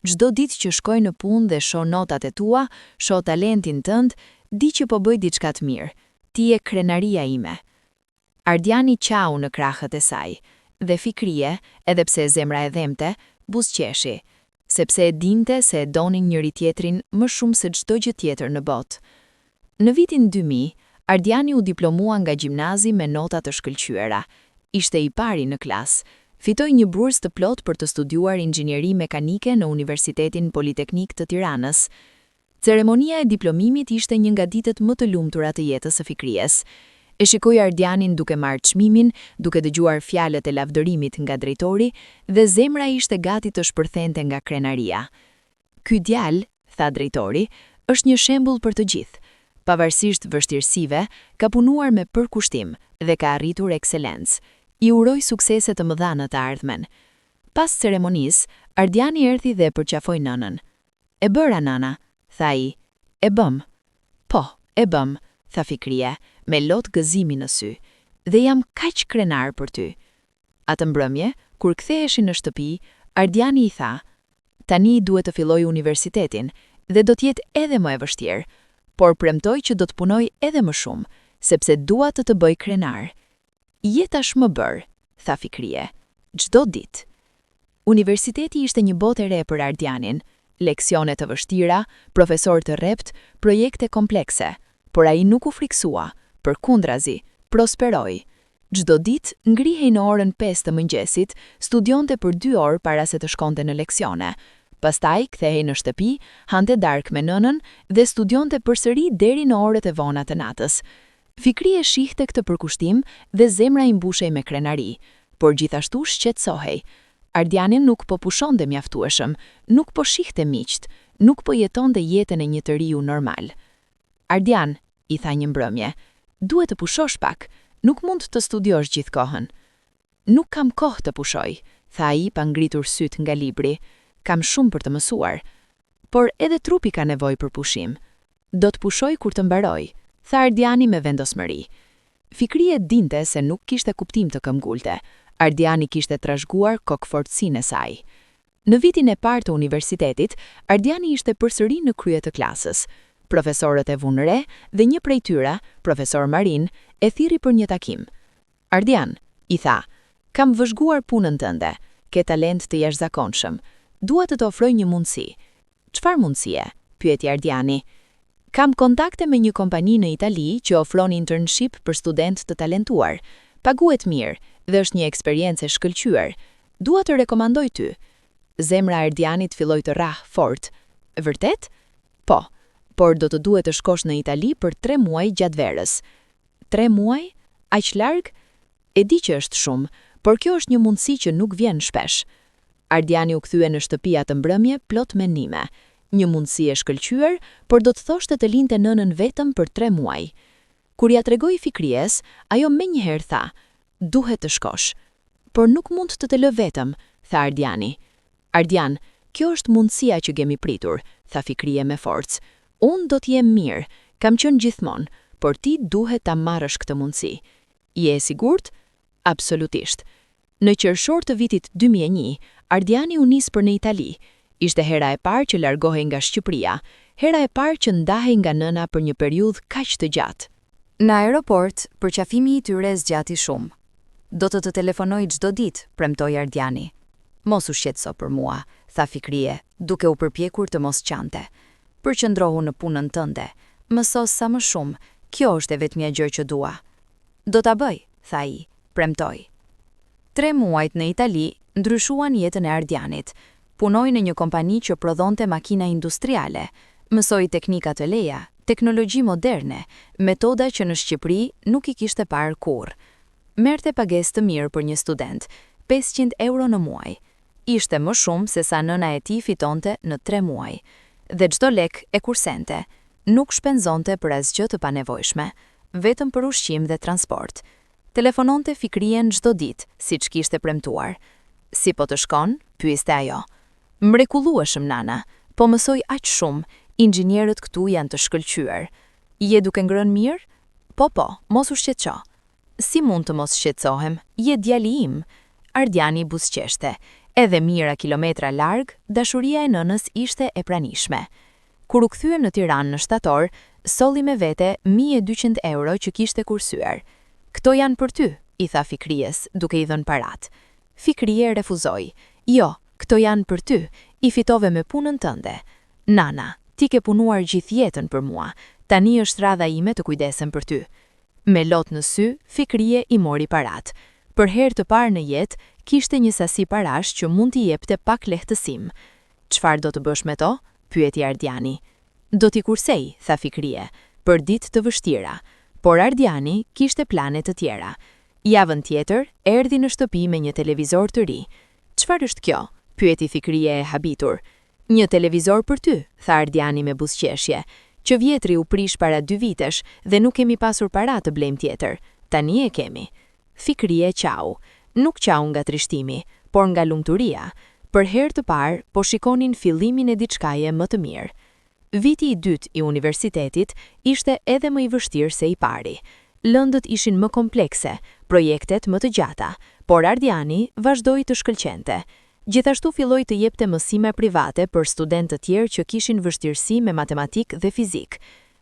Çdo ditë që shkoj në punë dhe shoh notat e tua, shoh talentin tënd, di që po bëj diçka të mirë. Ti je krenaria ime. Ardiani qau në krahët e saj, dhe Fikrije, edhe pse zemra e dhemte, buzëqeshi, sepse e dinte se e donin njëri tjetrin më shumë se çdo gjë tjetër në botë. Në vitin 2000, Ardiani u diplomua nga gjimnazi me nota të shkëlqyera. Ishte i pari në klasë. Fitoi një bursë të plotë për të studiuar inxhinieri mekanike në Universitetin Politeknik të Tiranës. Ceremonia e diplomimit ishte një nga ditët më të lumtura të jetës së Fikries. E shikoi Ardianin duke marrë çmimin, duke dëgjuar fjalët e lavdërimit nga drejtori dhe zemra ishte gati të shpërthente nga krenaria. Ky djalë, tha drejtori, është një shembull për të gjithë. Pavarësisht vështirësive, ka punuar me përkushtim dhe ka arritur ekselencë. I uroj suksese të mëdha në të ardhmen. Pas ceremonisë, Ardiani erdhi dhe e përqafoi nënën. E bëra, nana, tha ai. E bëmë. Po, e bëmë, tha Fikrije, me lot gëzimi në sy. Dhe jam kaq krenar për ty. Atë mbrëmje, kur ktheheshin në shtëpi, Ardiani i tha: Tani duhet të filloj universitetin dhe do të jetë edhe më e vështirë, por premtoj që do të punoj edhe më shumë, sepse dua të të bëj krenar. Je tashmë bërë, tha Fikrije. Çdo ditë. Universiteti ishte një botë e re për Ardianin, leksione të vështira, profesor të rreptë, projekte komplekse, por ai nuk u frikësua, përkundrazi, Prosperoi. Çdo ditë, ngrihej në orën 5 të mëngjesit, studionte për 2 orë para se të shkonte në leksione. Pastaj kthehej në shtëpi, hante darkë me nënën dhe studionte përsëri deri në orët e vona të natës. Fikrije shihte këtë përkushtim dhe zemra i mbushej me krenari, por gjithashtu shqetësohej. Ardiani nuk po pushonte mjaftueshëm, nuk po shihte miqtë, nuk po jetonte jetën e një të riu normal. Ardian, i tha një mbrëmje, duhet të pushosh pak, nuk mund të studiosh gjithë kohën. Nuk kam kohë të pushoj, tha ai pa ngritur sytë nga libri. Kam shumë për të mësuar. Por edhe trupi ka nevojë për pushim. Do të pushoj kur të mbaroj, tha Ardiani me vendosmëri. Fikrije dinte se nuk kishte kuptim të këmbëngulte. Ardiani kishte trashëguar kokëfortësinë e saj. Në vitin e parë të universitetit, Ardiani ishte përsëri në krye të klasës. Profesorët e vunë re dhe një prej tyre, profesor Marin, e thirri për një takim. Ardian, i tha, kam vëzhguar punën tënde, ke talent të jashtëzakonshëm. Dua të të ofroj një mundësi. Çfarë mundësie? pyeti Ardiani. Kam kontakte me një kompani në Itali që ofron internship për studentë të talentuar. Paguhet mirë dhe është një eksperiencë e shkëlqyer. Dua të rekomandoj ty. Zemra e Ardianit filloi të rrahë fort. Vërtet? Po, por do të duhet të shkosh në Itali për 3 muaj gjatë verës. 3 muaj? Aq larg? E di që është shumë, por kjo është një mundësi që nuk vjen shpesh. Ardiani u kthye në shtëpi atë mbrëmje plot mendime. Një mundësi e shkëlqyer, por do të thoshte të linte nënën vetëm për 3 muaj. Kur ia tregoi Fikries, ajo menjëherë tha, duhet të shkosh. Por nuk mund të të lë vetëm, tha Ardiani. Ardian, kjo është mundësia që kemi pritur, tha Fikrije me forcë. Unë do të jem mirë, kam qenë gjithmonë, por ti duhet ta marrësh këtë mundësi. Je e sigurt? Absolutisht. Në qershor të vitit 2001, Ardiani u nis për në Itali. Ishte hera e parë që largohej nga Shqipëria, hera e parë që ndahej nga nëna për një periudhë kaq të gjatë. Në aeroport, përqafimi i tyre zgjati shumë. Do të të telefonoj çdo ditë, premtoi Ardiani. Mos u shqetëso për mua, tha Fikrije, duke u përpjekur të mos qante. Përqendrohu në punën tënde. Mëso sa më shumë, kjo është e vetmja gjë që dua. Do ta bëj, tha ai, premtoi. 3 muajt në Itali ndryshuan jetën e Ardianit. Punoi në një kompani që prodhonte makina industriale, mësoi teknika të reja, teknologji moderne, metoda që në Shqipëri nuk i kishte parë kurrë. Merrte pagesë të mirë për një student, 500 euro në muaj. Ishte më shumë se sa nëna e tij fitonte në 3 muaj. Dhe çdo lek e kursente, nuk shpenzonte për asgjë të panevojshme, vetëm për ushqim dhe transport. Telefononte Fikrien çdo ditë, siç kishte premtuar. Si po të shkon? Pyeste ajo. Mrekullueshëm, nana, po mësoj aq shumë, inxhinierët këtu janë të shkëlqyer. Je duke ngrënë mirë? Po, po, mos u shqetëso. Si mund të mos shqetësohem? Je djali im. Ardiani buzëqeshte. Edhe mijëra kilometra larg, dashuria e nënës ishte e pranishme. Kur u kthye në Tiranë në shtator, solli me vete 1200 euro që kishte kursyer. Këto janë për ty, i tha Fikries, duke i dhënë parat. Fikrije refuzoi. Jo, këto janë për ty, i fitove me punën tënde. Nana, ti ke punuar gjithë jetën për mua, tani është radha ime të kujdesem për ty. Me lot në sy, Fikrije i mori parat. Për herë të parë në jetë, kishte një sasi parash që mund t'i jepte pak lehtësim. Çfarë do të bësh me to? Pyeti Ardiani. Do t'i kursej, tha Fikrije, për ditë të vështira, por Ardiani kishte plane të tjera. Javën tjetër, erdhi në shtëpi me një televizor të ri. Çfarë është kjo? Pyeti Fikrije e habitur. Një televizor për ty, tha Ardiani me buzëqeshje. Që i vjetri u prish para dy vitesh dhe nuk kemi pasur para të blejmë tjetër. Tani e kemi. Fikrije qau. Nuk qau nga trishtimi, por nga lumturia. Për herë të parë, po shikonin fillimin e diçkaje më të mirë. Viti i dytë i universitetit ishte edhe më i vështirë se i pari. Lëndët ishin më komplekse, projektet më të gjata, por Ardiani vazhdoi të shkëlqente. Gjithashtu filloi të jepte mësime private për studentë të tjerë që kishin vështirësi me matematikë dhe fizikë.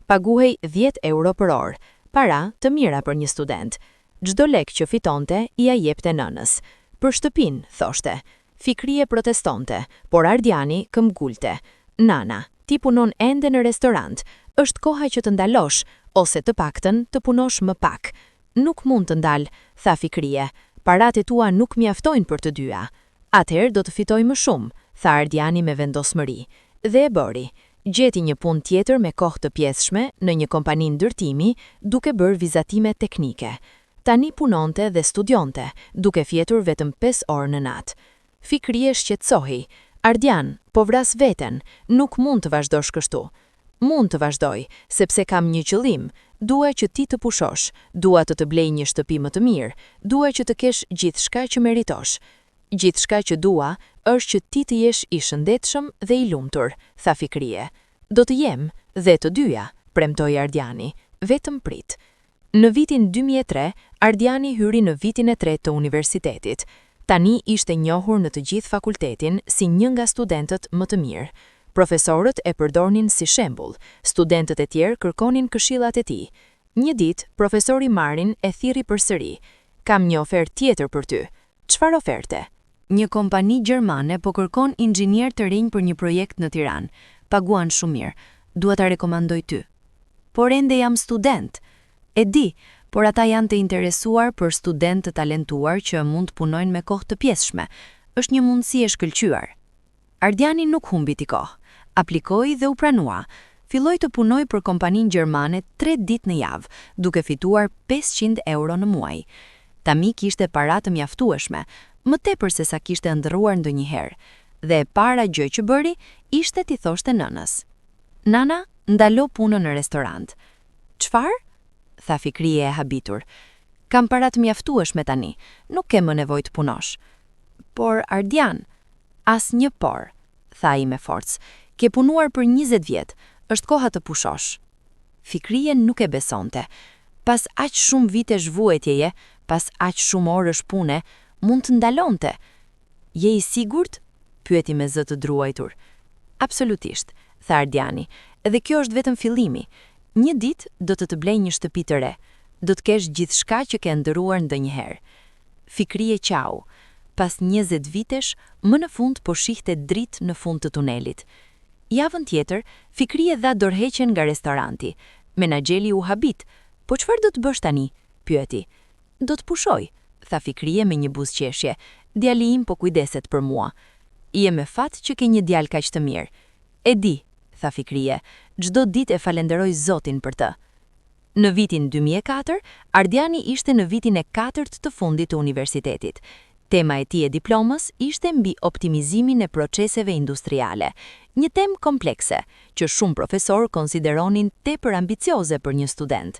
Paguhej 10 euro për orë, para të mira për një student. Çdo lek që fitonte, ia jepte nënës. Për shtëpinë, thoshte. Fikrije protestonte, por Ardiani këmbëngulte. Nana, ti punon ende në restorant, është koha që të ndalosh, ose të paktën të punosh më pak. Nuk mund të ndal, tha Fikrije. Paratë e tua nuk mjaftojnë për të dyja. Atëherë do të fitoj më shumë, tha Ardiani me vendosmëri. Dhe e bëri. Gjeti një punë tjetër me kohë të pjesshme në një kompani ndërtimi, duke bërë vizatime teknike. Tani punonte dhe studionte, duke fjetur vetëm 5 orë në natë. Fikrije shqetësohej. Ardian, po vras veten, nuk mund të vazhdosh kështu. Mund të vazhdoj, sepse kam një qëllim. Dua që ti të pushosh, dua të të blej një shtëpi më të mirë, dua që të kesh gjithçka që meritosh. Gjithçka që dua është që ti të jesh i shëndetshëm dhe i lumtur, tha Fikrije. Do të jem, dhe të dyja, premtoi Ardiani, vetëm prit. Në vitin 2003, Ardiani hyri në vitin e tretë të universitetit. Tani ishte njohur në të gjithë fakultetin si një nga studentët më të mirë. Profesorët e përdornin si shembull, studentët e tjerë kërkonin këshillat e tij. Një ditë, profesori Marin e thirri përsëri. Kam një ofertë tjetër për ty. Çfarë oferte? Një kompani gjermane po kërkon inxhinier të rinj për një projekt në Tiranë. Paguan shumë mirë. Dua ta rekomandoj ty. Por ende jam student. E di, por ata janë të interesuar për studentë të talentuar që mund të punojnë me kohë të pjesshme. Është një mundësi e shkëlqyer. Ardiani nuk humbi kohë. Aplikoi dhe u pranua. Filloi të punojë për kompaninë gjermane 3 ditë në javë, duke fituar 500 euro në muaj. Tani kishte para të mjaftueshme, më tepër se sa kishte ëndërruar ndonjëherë. Dhe e para gjë që bëri ishte t'i thoshte nënës. Nana, ndalo punën në restorant. Çfarë? tha Fikrije e habitur. Kam para të mjaftueshme tani, nuk ke më nevojë të punosh. Por Ardian, asnjë por, tha ai me forcë. Ke punuar për 20 vjet, është koha të pushosh. Fikrije nuk e besonte. Pas aq shumë vitesh vuajtjeje, pas aq shumë orësh pune, mund të ndalonte. Je i sigurt? pyeti me zë të druajtur. Absolutisht, tha Ardiani, dhe kjo është vetëm fillimi. Një ditë do të të blej një shtëpi të re. Do të kesh gjithçka që ke ëndërruar ndonjëherë. Fikrije qau. Pas 20 vitesh, më në fund po shihte dritë në fund të tunelit. Javën tjetër, Fikrije dha dorëheqjen nga restoranti. Menaxheri u habit. Po çfarë do të bësh tani? pyeti. Do të pushoj, tha Fikrije me një buzëqeshje. Djali im po kujdeset për mua. Je me fat që ke një djalë kaq të mirë. E di, tha Fikrije, çdo ditë e falenderoj Zotin për të. Në vitin 2004, Ardiani ishte në vitin e katërt të fundit të universitetit. Tema e tij e diplomës ishte mbi optimizimin e proceseve industriale, një temë komplekse që shumë profesorë konsideronin tepër ambicioze për një student.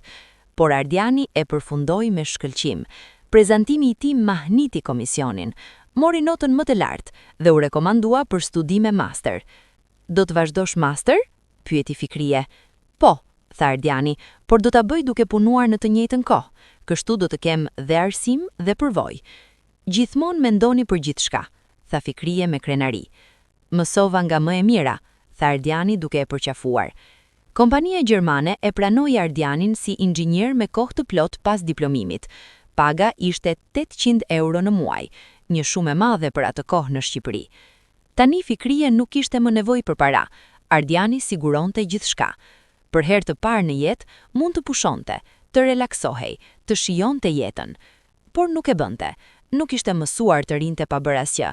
Por Ardiani e përfundoi me shkëlqim. Prezantimi i tij mahniti komisionin. Mori notën më të lartë dhe u rekomandua për studime master. Do të vazhdosh master? pyeti Fikrije. Po, tha Ardiani, por do ta bëj duke punuar në të njëjtën kohë. Kështu do të kem dhe arsim dhe përvojë. Gjithmonë mendoni për gjithçka, tha Fikrije me krenari. Mësova nga më e mira, tha Ardiani duke e përqafuar. Kompania gjermane e pranoi Ardianin si inxhinier me kohë të plotë pas diplomimit. Paga ishte 800 euro në muaj, një shumë e madhe për atë kohë në Shqipëri. Tani Fikrije nuk kishte më nevojë për para, Ardiani siguronte gjithçka. Për herë të parë në jetë, mund të pushonte, të relaksohej, të shijonte jetën. Por nuk e bënte. Nuk ishte mësuar të rrinte pa bërë asgjë.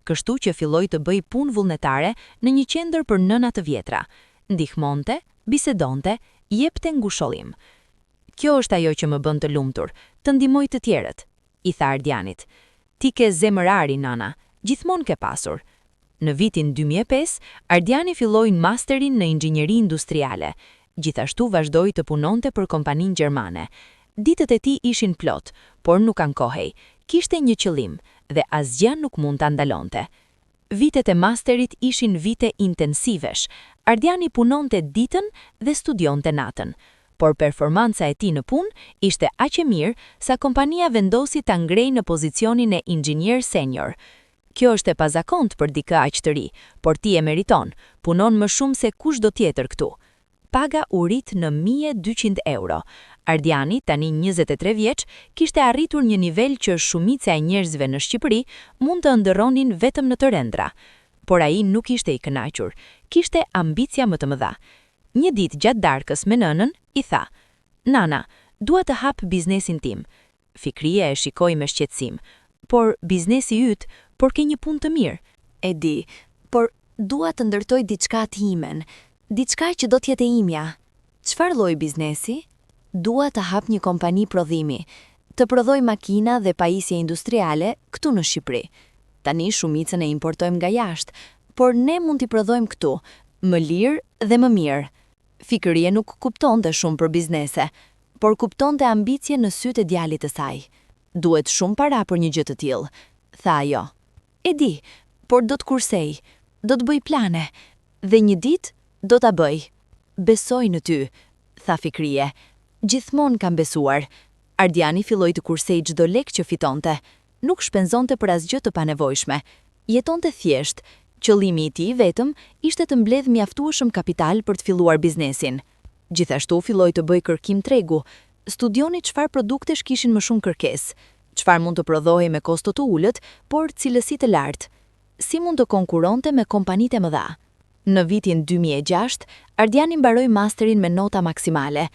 Kështu që filloi të bëjë punë vullnetare në një qendër për nëna të vjetra. Ndihmonte, bisedonte, jepte ngushëllim. Kjo është ajo që më bën të lumtur, të ndihmoj të tjerët, i tha Ardianit. Ti ke zemër ari, nana, gjithmonë ke pasur. Në vitin 2005, Ardiani filloi masterin në inxhinieri industriale. Gjithashtu vazhdoi të punonte për kompaninë gjermane. Ditët e tij ishin plot, por nuk ankohej. Kishte një qëllim dhe asgjë nuk mund ta ndalonte. Vitet e masterit ishin vite intensivesh. Ardiani punonte ditën dhe studionte natën. Por performanca e tij në punë ishte aq e mirë sa kompania vendosi ta ngrejë në pozicionin e inxhinier senior. Kjo është e pazakontë për dikë aq të ri, por ti e meriton, punon më shumë se kushdo tjetër këtu. Paga u rrit në 1200 euro. Ardiani, tani 23 vjeç, kishte arritur një nivel që shumica e njerëzve në Shqipëri mund të ëndërronin vetëm në të ëndrra. Por ai nuk ishte i kënaqur, kishte ambicia më të mëdha. Një ditë gjatë darkës me nënën, i tha: "Nana, Dua të hap biznesin tim. Fikrije e shikoi me shqetësim. Por biznesi yt, por ke një punë të mirë. E di, por dua të ndërtoj diçka të imen, diçka që do të jetë e imja. Çfarë lloj biznesi? Dua të hap një kompani prodhimi, të prodhoj makina dhe pajisje industriale këtu në Shqipëri. Tani shumicën e importojmë nga jashtë, por ne mund t'i prodhojmë këtu, më lirë dhe më mirë. Fikrije nuk kuptonte shumë për biznese, por kuptonte ambicien në sytë e djalit të saj. Duhet shumë para për një gjë të tillë, tha ajo. E di, por do të kursej, do të bëj plane dhe një ditë do ta bëj. Besoj në ty, tha Fikrije. Gjithmonë kam besuar. Ardiani filloi të kursej çdo lek që fitonte. Nuk shpenzonte për asgjë të panevojshme. Jetonte thjesht. Qëllimi i tij vetëm ishte të mbledhë mjaftueshëm kapital për të filluar biznesin. Gjithashtu filloi të bëjë kërkim tregu. Studioni çfarë produktesh kishin më shumë kërkesë, çfarë mund të prodhohej me kosto të ulët, por cilësi të lartë. Si mund të konkurronte me kompanitë e mëdha. Në vitin 2006, Ardiani mbaroi masterin me nota maksimale.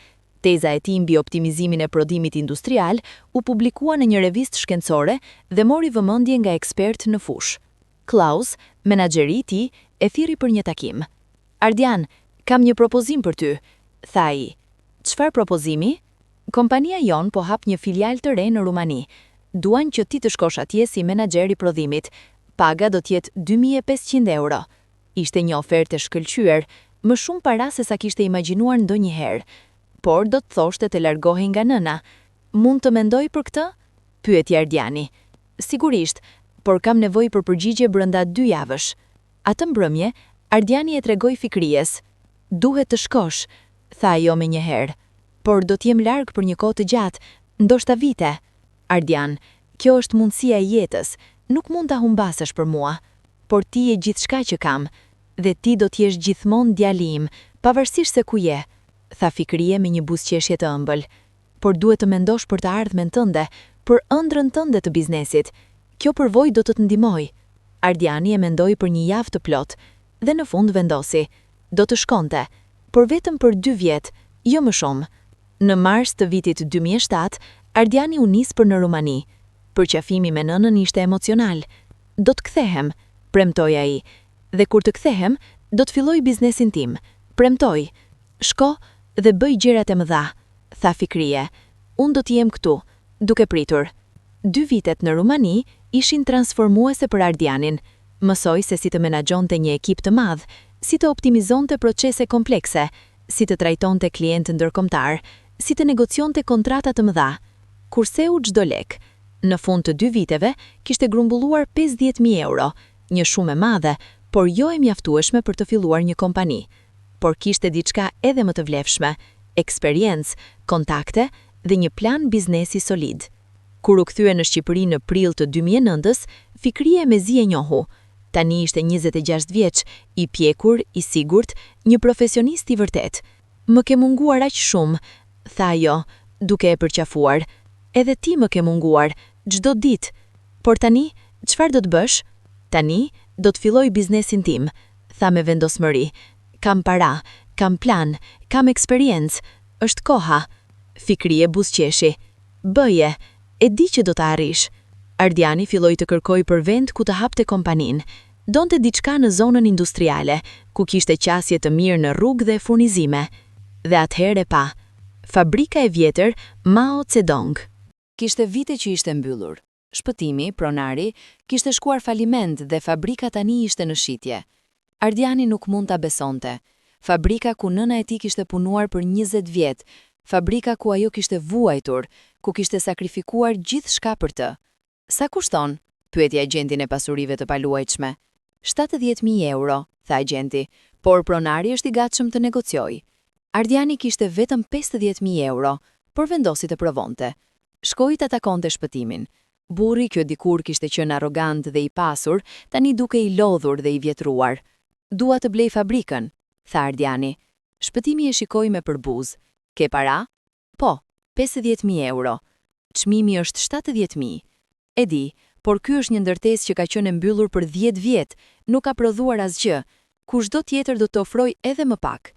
Teza e tij mbi optimizimin e prodhimit industrial u publikua në një revistë shkencore dhe mori vëmendje nga ekspertë në fushë. Klaus, menaxheri i tij, e thirri për një takim. Ardian, kam një propozim për ty, tha ai. Çfarë propozimi? Kompania jonë po hap një filial të re në Rumani. Duan që ti të shkosh atje si menaxher i prodhimit. Paga do të jetë 2500 euro. Ishte një ofertë e shkëlqyer, më shumë para se sa kishte imagjinuar ndonjëherë. Por do të thoshte të largohej nga nëna. Mund të mendoj për këtë? Pyeti Ardiani. Sigurisht, por kam nevojë për përgjigje brenda dy javësh. Atë mbrëmje, Ardiani e tregoi Fikrijes. Duhet të shkosh, tha ajo menjëherë. Por do të jem larg për një kohë të gjatë, ndoshta vite. Ardian, kjo është mundësia e jetës, nuk mund ta humbasësh për mua. Por ti je gjithçka që kam, dhe ti do të jesh gjithmonë djali im, pavarësisht se ku je, tha Fikrije me një buzëqeshje të ëmbël. Por duhet të mendosh për të ardhmen tënde, për ëndrrën tënde të biznesit. Kjo përvojë do të të ndihmojë. Ardiani e mendoi për një javë të plotë dhe në fund vendosi. Do të shkonte, por vetëm për dy vjet, jo më shumë. Në mars të vitit 2007, Ardiani u nis për në Rumani. Përqafimi me nënën ishte emocional. Do të kthehem, premtoi ai. Dhe kur të kthehem, do të filloj biznesin tim. Premtoj. Shko dhe bëj gjërat e mëdha, tha Fikrije. Unë do të jem këtu, duke pritur. Dy vitet në Rumani ishin transformuese për Ardianin. Mësoi se si të menaxhonte një ekip të madh, si të optimizonte procese komplekse, si të trajtonte klientë ndërkombëtar, si të negocionte kontrata të mëdha. Kurseu çdo lek. Në fund të dy viteve, kishte grumbulluar 50.000 euro, një shumë e madhe, por jo e mjaftueshme për të filluar një kompani. Por kishte diçka edhe më të vlefshme, eksperiencë, kontakte dhe një plan biznesi solid. Kur u kthye në Shqipëri në prill të 2009-s, Fikrije mezi e njohu. Tani ishte 26 vjeç, i pjekur, i sigurt, një profesionist i vërtetë. Më ke munguar aq shumë, tha ajo, duke e përqafuar. Edhe ti më ke munguar, çdo ditë. Por tani, çfarë do të bësh? Tani, do të filloj biznesin tim, tha me vendosmëri. Kam para, kam plan, kam eksperiencë, është koha. Fikrije buzëqeshi. Bëje, e di që do të arrish. Ardiani filloi të kërkojë për vend ku të hapte kompaninë. Donte diçka në zonën industriale, ku kishte qasje të mirë në rrugë dhe furnizime. Dhe atëherë e pa. Fabrika e vjetër Mao Zedong. Kishte vite që ishte mbyllur. Shpëtimi, pronari, kishte shkuar faliment dhe fabrika tani ishte në shitje. Ardiani nuk mund ta besonte. Fabrika ku nëna e tij kishte punuar për 20 vjet, fabrika ku ajo kishte vuajtur, ku kishte sakrifikuar gjithçka për të. Sa kushton? pyeti agjentin e pasurive të paluajtshme. 70.000 euro, tha agjenti, por pronari është i gatshëm të negociojë. Ardiani kishte vetëm 50.000 euro, por vendosi të provonte. Shkoi ta takonte Shpëtimin. Burri që dikur kishte qenë arrogant dhe i pasur, tani dukej i lodhur dhe i vjetruar. Dua të blej fabrikën, tha Ardiani. Shpëtimi e shikoi me përbuzje. Ke para? Po, 50.000 euro. Çmimi është 70.000. E di, por ky është një ndërtesë që ka qenë e mbyllur për 10 vjet, nuk ka prodhuar asgjë. Kushdo tjetër do të ofrojë edhe më pak.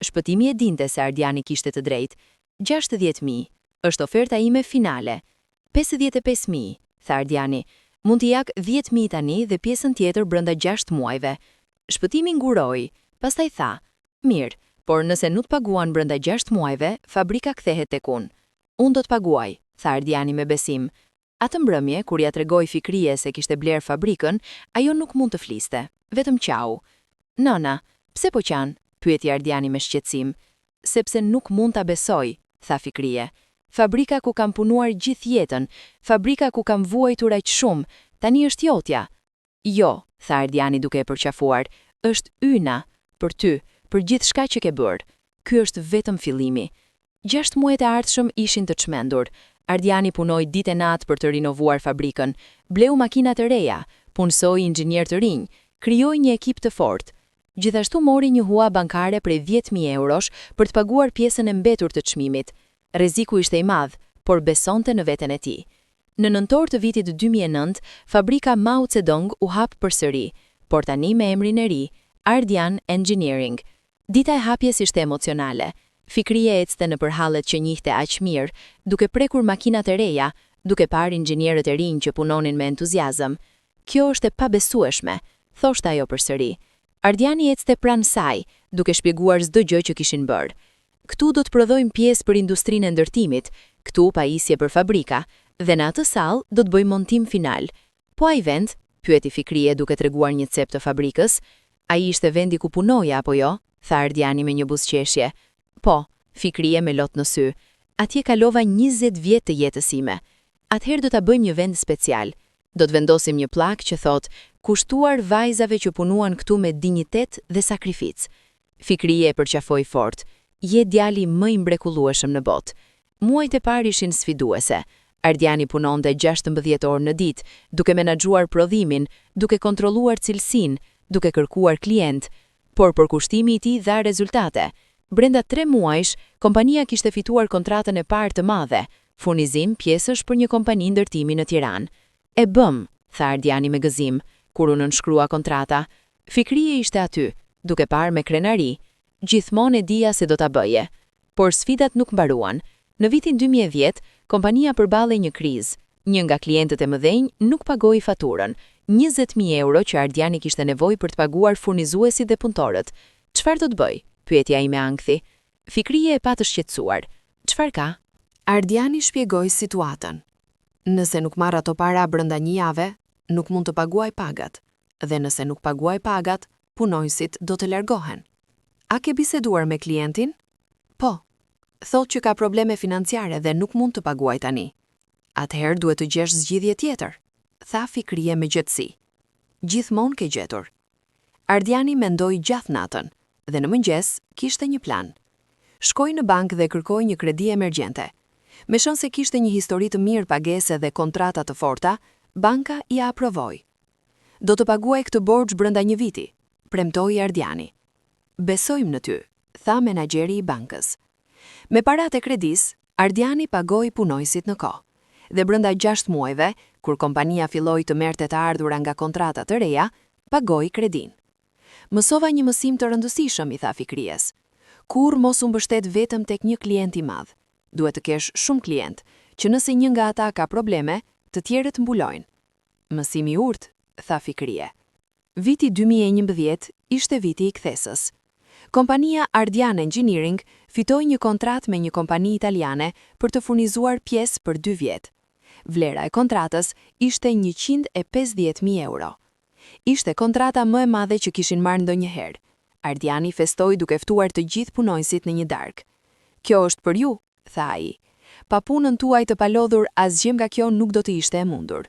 Shpëtimi e dinte se Ardiani kishte të drejtë. 60.000. Është oferta ime finale. 55.000, tha Ardiani. Mund t'i jap 10.000 tani dhe pjesën tjetër brenda 6 muajve. Shpëtimi nguroi, pastaj tha, mirë, por nëse nuk paguan brenda 6 muajve, fabrika kthehet tek unë. Unë do të paguaj, tha Ardiani me besim. Atë mbrëmje, kur ia tregoi Fikrie se kishte blerë fabrikën, ajo nuk mund të fliste, vetëm qau. Nëna, pse po qan? pyeti Ardiani me shqetësim. Sepse nuk mund ta besoj, tha Fikrie. Fabrika ku kam punuar gjithë jetën, fabrika ku kam vuajtur aq shumë, tani është jotja. Jo, tha Ardiani duke e përqafuar, është yna, për ty, për gjithçka që ke bërë. Ky është vetëm fillimi. 6 muajt e ardhshëm ishin të çmendur. Ardiani punoi ditë e natë për të rinovuar fabrikën, bleu makina të reja, punësoi inxhinier të rinj, krijoi një ekip të fortë. Gjithashtu mori një hua bankare prej 10.000 eurosh për të paguar pjesën e mbetur të çmimit. Rreziku ishte i madh, por besonte në veten e tij. Në nëntor të vitit 2009, fabrika Mao Zedong u hap përsëri, por tani me emrin e ri, Ardian Engineering. Dita e hapjes ishte emocionale. Fikrie ecte nëpër hallet që njihte aq mirë, duke prekur makinat e reja, duke parë inxhinierët e rinj që punonin me entuziazëm. Kjo është e pabesueshme, thoshte ajo përsëri. Ardiani ecte pranë saj, duke shpjeguar çdo gjë që kishin bërë. Këtu do të prodhojmë pjesë për industrinë e ndërtimit, këtu pajisje për fabrika, dhe në atë sallë do të bëjmë montim final. Po ai vend, pyeti Fikrie duke treguar një cep të fabrikës, ai ishte vendi ku punoja apo jo? tha Ardiani me një buzëqeshje. Po, Fikrie me lot në sy. Atje kalova 20 vjet të jetës sime. Atëherë do ta bëjmë një vend special. Do të vendosim një pllakë që thotë, kushtuar vajzave që punuan këtu me dinjitet dhe sakrificë. Fikrie e përqafoi fort. Je djali më i mrekullueshëm në botë. Muajt e parë ishin sfiduese. Ardiani punonte 16 orë në ditë, duke menaxhuar prodhimin, duke kontrolluar cilësinë, duke kërkuar klient. Por përkushtimi i tij dha rezultate. Brenda 3 muajsh, kompania kishte fituar kontratën e parë të madhe, furnizim pjesësh për një kompani ndërtimi në Tiranë. E bëmë, tha Ardiani me gëzim, kur u nënshkrua kontrata. Fikrie ishte aty, duke parë me krenari. Gjithmonë e dija se do ta bëje. Por sfidat nuk mbaruan. Në vitin 2010, kompania përballej një krizë. Një nga klientët e mëdhenj nuk pagoi faturën, 20.000 euro që Ardiani kishte nevojë për të paguar furnizuesit dhe punëtorët. Çfarë do të bëj? pyeti ai me ankthi. Fikrie e pa të shqetësuar. Çfarë ka? Ardiani shpjegoi situatën. Nëse nuk marr ato para brenda një jave, nuk mund të paguaj pagat. Dhe nëse nuk paguaj pagat, punonjësit do të largohen. A ke biseduar me klientin? Po. Thotë që ka probleme financiare dhe nuk mund të paguaj tani. Atëherë duhet të gjesh zgjidhje tjetër, tha Fikrie me qetësi. Gjithmonë ke gjetur. Ardiani mendoi gjatë natën dhe në mëngjes kishte një plan. Shkoi në bankë dhe kërkoi një kredi emergjente. Meqenëse kishte një histori të mirë pagese dhe kontrata të forta, banka ia aprovoi. Do të paguaj këtë borxh brenda një viti, premtoi Ardiani. Besojmë në ty, tha menaxheri i bankës. Me paratë e kredisë, Ardiani pagoi punonjësit në kohë. Dhe brenda 6 muajve, kur kompania filloi të merrte të ardhura nga kontrata të reja, pagoi kredinë. Mësova një mësim të rëndësishëm, i tha Fikries. Kurrë mos u mbështet vetëm tek një klient i madh. Duhet të kesh shumë klient, që nëse një nga ata ka probleme, të tjerët mbulojnë. Mësim i urtë, tha Fikrie. Viti 2011 ishte viti i kthesës. Kompania Ardian Engineering fitoi një kontratë me një kompani italiane për të furnizuar pjesë për 2 vjet. Vlera e kontratës ishte 150.000 euro. Ishte kontrata më e madhe që kishin marrë ndonjëherë. Ardiani festoi duke ftuar të gjithë punonjësit në një darkë. Kjo është për ju, tha ai. Pa punën tuaj të palodhur asgjë nga kjo nuk do të ishte e mundur.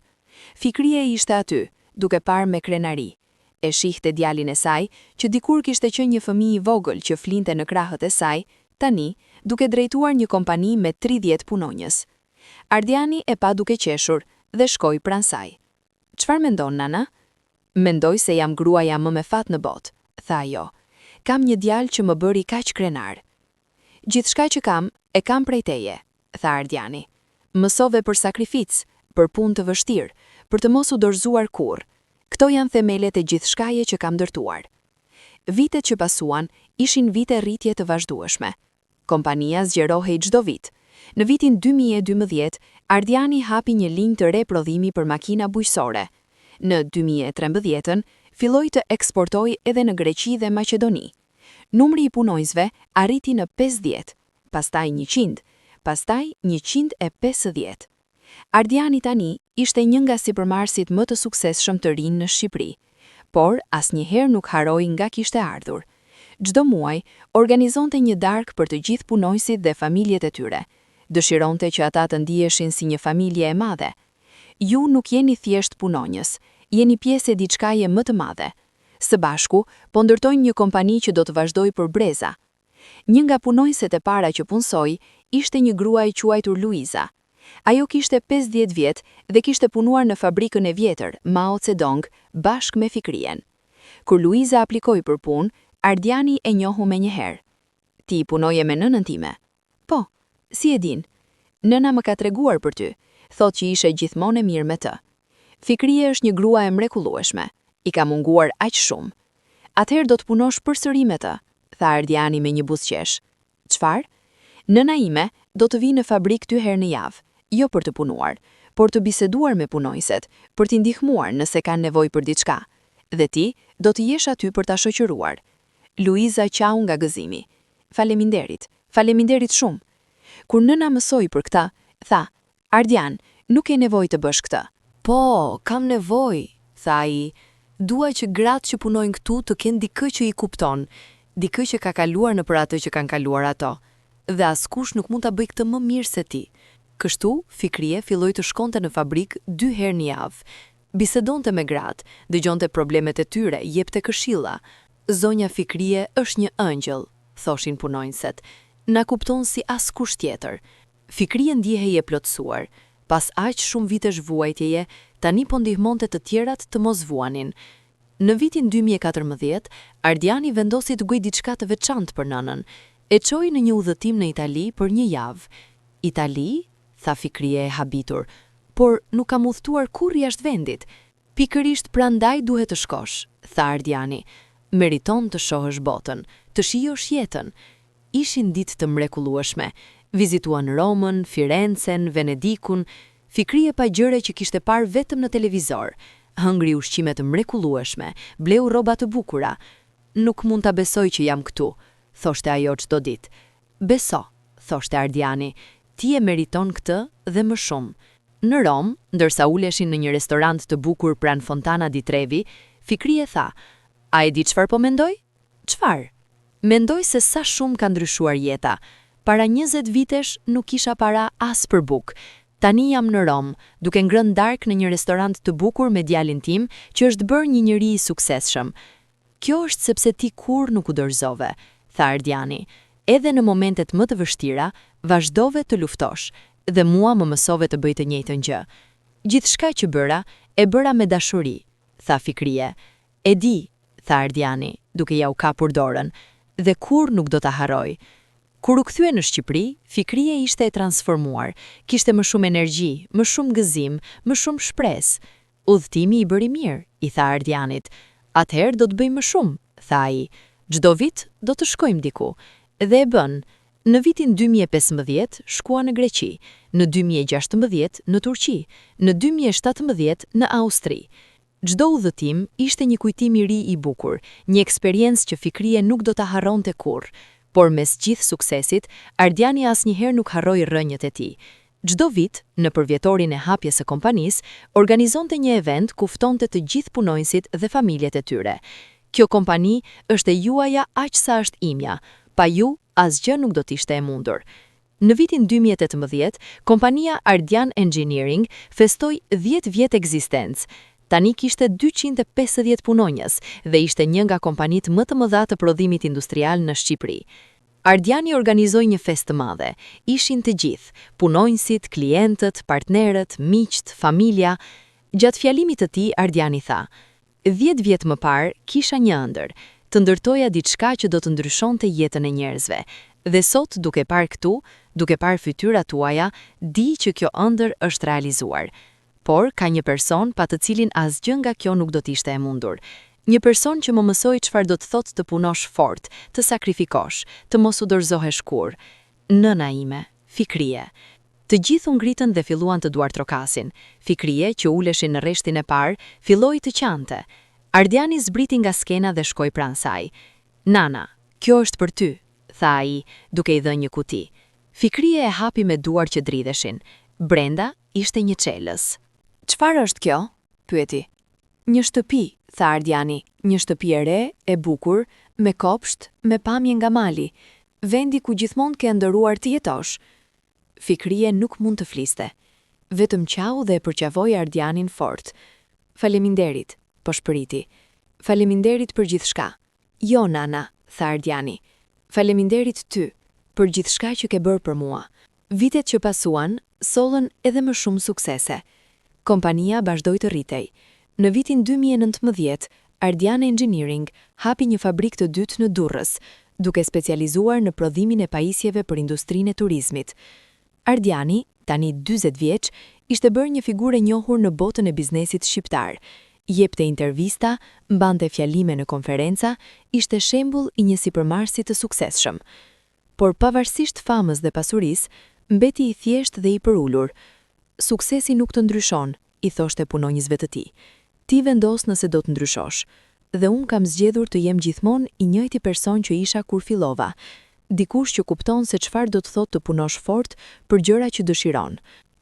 Fikrie ishte aty, duke parë me krenari. E shihte djalin e saj, që dikur kishte qenë një fëmijë i vogël që flinte në krahët e saj, tani, duke drejtuar një kompani me 30 punonjës. Ardiani e pa duke qeshur dhe shkoi pranë saj. Çfarë mendon, nana? Mendoj se jam gruaja më me fat në botë, tha ajo. Kam një djalë që më bëri kaq krenar. Gjithçka që kam, e kam prej teje, tha Ardiani. Mësove për sakrificë, për punë të vështirë, për të mos u dorëzuar kurrë. Këto janë themelet e gjithçkaje që kam ndërtuar. Vitet që pasuan ishin vite rritje të vazhdueshme. Kompania zgjerohej çdo vit. Në vitin 2012, Ardiani hapi një linjë të re prodhimi për makina bujqësore. Në 2013-ën, filloi të eksportojë edhe në Greqi dhe Maqedoni. Numri i punonjësve arriti në 50, pastaj 100, pastaj 150. Ardiani tani ishte një nga sipërmarrësit më të suksesshëm të rinj në Shqipëri. Por asnjëherë nuk harroi nga kishte ardhur. Çdo muaj, organizonte një darkë për të gjithë punonjësit dhe familjet e tyre. Dëshironte që ata të ndiheshin si një familje e madhe. Ju nuk jeni thjesht punonjës, jeni pjesë e diçkaje më të madhe. Së bashku, po ndërtojmë një kompani që do të vazhdojë për breza. Një nga punonjëset e para që punësoi ishte një grua e quajtur Luiza. Ajo kishte 50 vjet dhe kishte punuar në fabrikën e vjetër, Mao Zedong, bashkë me Fikrien. Kur Luiza aplikoi për punë, Ardiani e njohu menjëherë. Ti punoje me nënën time. Po, si e din? Nëna më ka treguar për ty, thotë që ishe gjithmonë e mirë me të. Fikrie është një grua e mrekullueshme, i ka munguar aq shumë. Atëherë do të punosh përsëri me të, tha Ardiani me një buzëqeshje. Çfarë? Nëna ime do të vijë në fabrikë dy herë në javë, jo për të punuar, por të biseduar me punonjëset, për t'i ndihmuar nëse kanë nevojë për diçka. Dhe ti do të jesh aty për ta shoqëruar. Luiza qau nga gëzimi. Faleminderit, faleminderit shumë. Kur nëna mësoi për këtë, tha, Ardian, nuk ke nevojë të bësh këtë. Po, kam nevojë, tha ai. Dua që gratë që punojnë këtu të kenë dikë që i kupton, dikë që ka kaluar nëpër atë që kanë kaluar ato. Dhe askush nuk mund ta bëjë këtë më mirë se ti. Kështu, Fikrie filloi të shkonte në fabrikë dy herë në javë. Bisedonte me gratë, dëgjonte problemet e tyre, jepte këshilla. Zonja Fikrie është një ëngjëll, thoshin punonjëset. Na kupton si askush tjetër. Fikrie ndjehej e plotësuar. Pas aq shumë vitesh vuajtjeje, tani po ndihmonte të tjerat të mos vuanin. Në vitin 2014, Ardiani vendosi të bëjë diçka të veçantë për nënën. E çoi në një udhëtim në Itali për një javë. Itali? tha Fikrie e habitur. Por nuk kam udhëtuar kurrë jashtë vendit. Pikërisht prandaj duhet të shkosh, tha Ardiani. Meriton të shohësh botën, të shijosh jetën. Ishin ditë të mrekullueshme. Vizituan Romën, Firencen, Venedikun. Fikrie pa gjëra që kishte parë vetëm në televizor. Hëngri ushqime të mrekullueshme, bleu rroba të bukura. Nuk mund ta besoj që jam këtu, thoshte ajo çdo ditë. Beso, thoshte Ardiani, ti e meriton këtë dhe më shumë. Në Romë, ndërsa uleshin në një restorant të bukur pranë Fontana di Trevi, Fikrie tha, A e di çfarë po mendoj? Çfarë? Mendoj se sa shumë ka ndryshuar jeta. Para 20 vitesh nuk kisha para as për bukë. Tani jam në Romë, duke ngrënë darkë në një restorant të bukur me djalin tim, që është bërë një njeri i suksesshëm. Kjo është sepse ti kurrë nuk u dorëzove, tha Ardiani. Edhe në momentet më të vështira, vazhdove të luftosh, dhe mua më mësove të bëj të njëjtën gjë. Gjithçka që bëra, e bëra me dashuri, tha Fikrie. E di, tha Ardiani, duke ia u kapur dorën, dhe kurrë nuk do ta harroj. Kur u kthye në Shqipëri, Fikrie ishte e transformuar, kishte më shumë energji, më shumë gëzim, më shumë shpresë. Udhëtimi i bëri mirë, i tha Ardianit. Atëherë do të bëjmë më shumë, tha ai. Çdo vit do të shkojmë diku. Dhe e bënë. Në vitin 2015 shkuan në Greqi, në 2016 në Turqi, në 2017 në Austri. Çdo udhëtim ishte një kujtim i ri i bukur, një eksperiencë që Fikrie nuk do ta harronte kurrë. Por mes gjithë suksesit, Ardiani asnjëherë nuk harroi rrënjët e tij. Çdo vit, në përvjetorin e hapjes së kompanisë, organizonte një event ku ftonte të gjithë punonjësit dhe familjet e tyre. Kjo kompani është e juaja aq sa është imja. Pa ju, asgjë nuk do të ishte e mundur. Në vitin 2018, kompania Ardian Engineering festoi 10 vjet ekzistencë. Tani kishte 250 punonjës dhe ishte një nga kompanitë më të mëdha të prodhimit industrial në Shqipëri. Ardiani organizoi një festë të madhe. Ishin të gjithë, punonjësit, klientët, partnerët, miqtë, familja. Gjatë fjalimit të tij, Ardiani tha: 10 vjet më parë kisha një ëndërr, të ndërtoja diçka që do të ndryshonte jetën e njerëzve. Dhe sot, duke parë këtu, duke parë fytyrat tuaja, di që kjo ëndërr është realizuar. Por, ka një person pa të cilin asgjë nga kjo nuk do të ishte e mundur. Një person që më mësoi çfarë do të thotë të punosh fort, të sakrifikosh, të mos u dorëzohesh kurrë. Nëna ime, Fikrije. Të gjithë u ngritën dhe filluan të duartrokasin. Fikrije, që uleshin në rreshtin e parë, filloi të qante. Ardiani zbriti nga skena dhe shkoi pranë saj. Nana, kjo është për ty, tha ai, duke i dhënë një kuti. Fikrije e hapi me duar që dridheshin. Brenda ishte një çelës. Çfarë është kjo? pyeti. Një shtëpi, tha Ardiani, një shtëpi e re, e bukur, me kopsht, me pamje nga mali. Vendi ku gjithmonë ke ëndërruar të jetosh. Fikrije nuk mund të fliste. Vetëm qau dhe e përqafoi Ardianin fort. Faleminderit, pëshpëriti. Faleminderit për gjithçka. Jo, nana, tha Ardiani. Faleminderit ty, për gjithçka që ke bërë për mua. Vitet që pasuan, sollën edhe më shumë suksese. Kompania vazhdoi të rritej. Në vitin 2019, Ardian Engineering hapi një fabrikë të dytë në Durrës, duke specializuar në prodhimin e pajisjeve për industrinë e turizmit. Ardiani, tani 40 vjeç, ishte bërë një figurë e njohur në botën e biznesit shqiptar. Jepte intervista, mbante fjalime në konferenca, ishte shembull i një sipërmarrësi të suksesshëm. Por pavarësisht famës dhe pasurisë, mbeti i thjeshtë dhe i përulur. Suksesi nuk të ndryshon, i thoshte punonjësve të tij. Ti vendos nëse do të ndryshosh. Dhe unë kam zgjedhur të jem gjithmonë i njëjti person që isha kur fillova. Dikush që kupton se çfarë do të thotë të punosh fort për gjëra që dëshiron.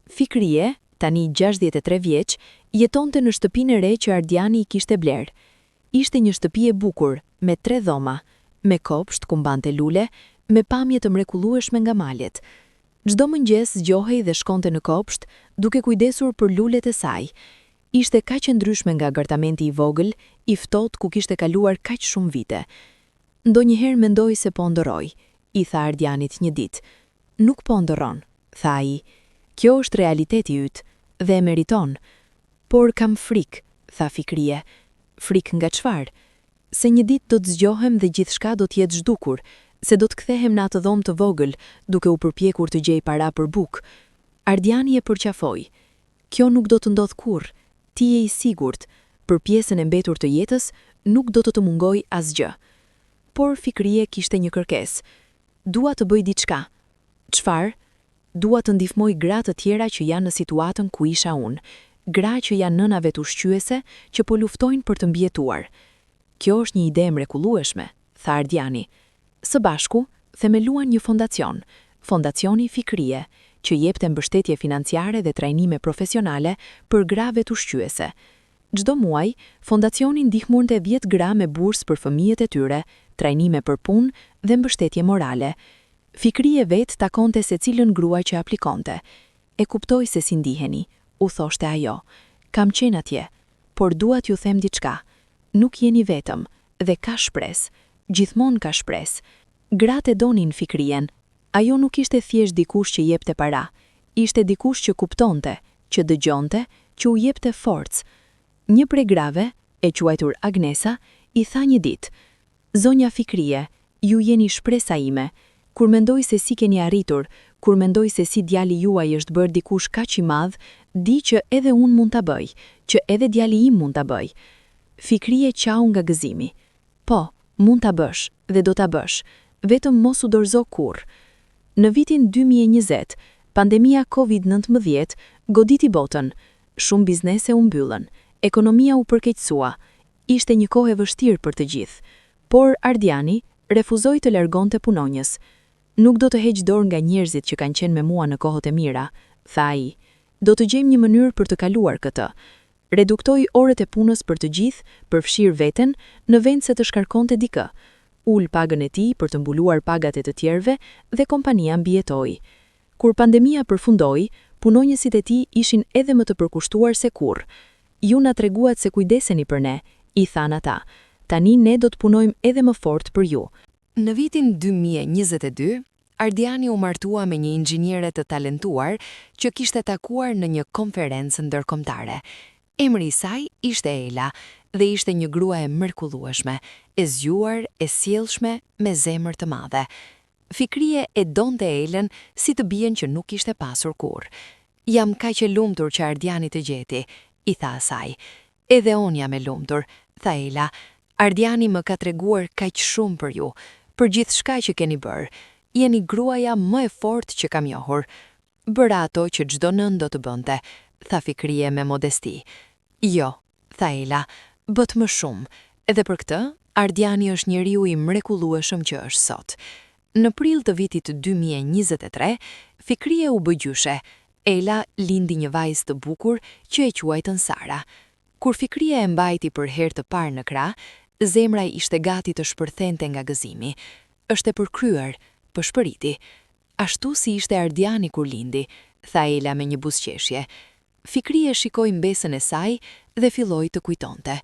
Fikrije, tani 63 vjeç, jetonte në shtëpinë e re që Ardiani i kishte blerë. Ishte një shtëpi e bukur, me tre dhoma, me kopsht ku mbante lule, me pamje të mrekullueshme nga malet. Çdo mëngjes zgjohej dhe shkonte në kopsht, duke kujdesur për lulet e saj. Ishte kaq e ndryshme nga apartamenti i vogël, i ftohtë ku kishte kaluar kaq shumë vite. Ndonjëherë mendoj se po ëndërroj, i tha Ardianit një ditë. Nuk po ëndërron, tha ai. Kjo është realiteti yt dhe e meriton. Por kam frikë, tha Fikrije. Frikë nga çfarë? Se një ditë do të zgjohem dhe gjithçka do të jetë zhdukur, se do të kthehem në atë dhomë të vogël, duke u përpjekur të gjej para për bukë. Ardiani e përqafoi. Kjo nuk do të ndodhë kurrë, ti je i sigurt, për pjesën e mbetur të jetës nuk do të të mungojë asgjë. Por Fikrije kishte një kërkesë. Dua të bëj diçka. Çfarë? Dua të ndihmoj gra të tjera që janë në situatën ku isha unë, gra që janë nëna vetushqyese që po luftojnë për të mbijetuar. Kjo është një ide e mrekullueshme, tha Ardiani. Së bashku, themeluan një fondacion, Fondacioni Fikrije, që jepte mbështetje financiare dhe trajnime profesionale për gra vetushqyese. Çdo muaj, fondacioni ndihmonte 10 gra me bursë për fëmijët e tyre, trajnime për punë dhe mbështetje morale. Fikrije vetë takonte secilën grua që aplikonte. E kuptoj se si ndiheni, u thoshte ajo. Kam qenë atje, por dua t'ju them diçka. Nuk jeni vetëm dhe ka shpresë. Gjithmonë ka shpresë. Gratë e donin Fikrijen. Ajo nuk ishte thjesht dikush që jepte para. Ishte dikush që kuptonte, që dëgjonte, që u jepte forcë. Një prej grave, e quajtur Agnesa, i tha një ditë: Zonja Fikrije, ju jeni shpresa ime. Kur mendoj se si keni arritur, kur mendoj se si djali juaj është bërë dikush kaq i madh, di që edhe unë mund ta bëj, që edhe djali im mund ta bëjë. Fikrije qau nga gëzimi. Po, mund ta bësh dhe do ta bësh, vetëm mos u dorëzo kurrë. Në vitin 2020, pandemia Covid-19 goditi botën. Shumë biznese u mbyllën, ekonomia u përkeqësua. Ishte një kohë e vështirë për të gjithë. Por Ardiani refuzoi të largonte punonjës. Nuk do të heq dorë nga njerëzit që kanë qenë me mua në kohët e mira, tha ai. Do të gjejmë një mënyrë për të kaluar këtë. Reduktoi orët e punës për të gjithë, përfshirë veten, në vend se të shkarkonte dikë. Ul pagën e tij për të mbuluar pagat e të tjerëve dhe kompania mbijetoi. Kur pandemia përfundoi, punonjësit e tij ishin edhe më të përkushtuar se kurrë. Ju na treguat se kujdeseni për ne, i thanë ata. Tani ne do të punojmë edhe më fort për ju. Në vitin 2022, Ardiani u martua me një inxhiniere të talentuar që kishte takuar në një konferencë ndërkombëtare. Emri i saj ishte Ela dhe ishte një grua e mrekullueshme, e zgjuar, e sjellshme, me zemër të madhe. Fikrije e donte Elën si të bijën që nuk kishte pasur kurrë. Jam kaq e lumtur që Ardiani të gjeti, i tha asaj. Edhe unë jam e lumtur, tha Ela. Ardiani më ka treguar kaq shumë për ju, për gjithçka që keni bërë. Jeni gruaja më e fortë që kam njohur. Bëra ato që çdo nënë do të bënte, tha Fikrije me modesti. Jo, tha Ela, bëtë më shumë. Dhe për këtë, Ardiani është njeriu i mrekullueshëm që është sot. Në prill të vitit 2023, Fikrije u bë gjyshe. Ela lindi një vajzë të bukur që e quajtën Sara. Kur Fikrije e mbajti për herë të parë në krah, zemra ishte gati të shpërthente nga gëzimi. Është e përkryer, pëshpëriti. Ashtu si ishte Ardiani kur lindi, tha Ela me një buzëqeshje. Fikrije shikoi mbesën e saj dhe filloi të kujtonte.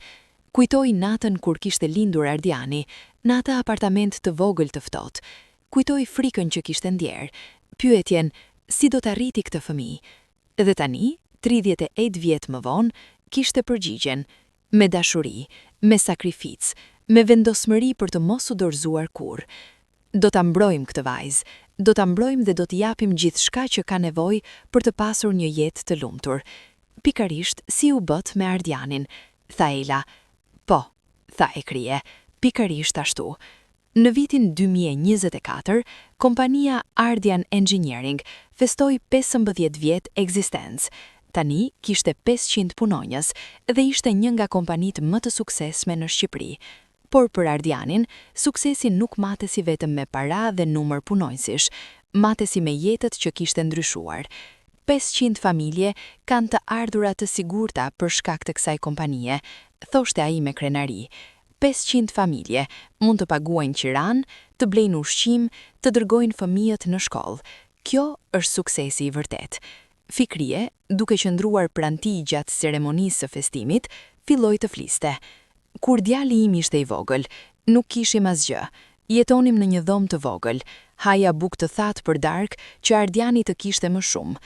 Kujtoi natën kur kishte lindur Ardiani, në atë apartament të vogël të ftohtë. Kujtoi frikën që kishte ndjerë, pyetjen si do ta rriti këtë fëmijë. Dhe tani, 38 vjet më vonë, kishte përgjigjen, me dashuri, me sakrificë, me vendosmëri për të mos u dorëzuar kurrë. Do ta mbrojmë këtë vajzë, do ta mbrojmë dhe do t'i japim gjithçka që ka nevojë për të pasur një jetë të lumtur. Pikërisht si u bëtë me Ardianin, tha Ela. Po, tha Fikrije, pikërisht ashtu. Në vitin 2024, kompania Ardian Engineering festoi 15 vjet ekzistencë. Tani kishte 500 punonjës dhe ishte një nga kompanitë më të suksesshme në Shqipëri. Por për Ardianin, suksesi nuk matesi vetëm me para dhe numër punonjësish, matesi me jetët që kishte ndryshuar. 500 familje kanë të ardhura të sigurta për shkak të kësaj kompanie, thoshte ai me krenari. 500 familje mund të paguajnë qiranë, të blejnë ushqim, të dërgojnë fëmijët në shkollë. Kjo është suksesi i vërtetë. Fikrije, duke qëndruar pranë tij gjatë ceremonisë së festimit, filloi të fliste. Kur djali im ishte i vogël, nuk kishim asgjë. Jetonim në një dhomë të vogël. Haja bukë të thatë për darkë që Ardiani të kishte më shumë.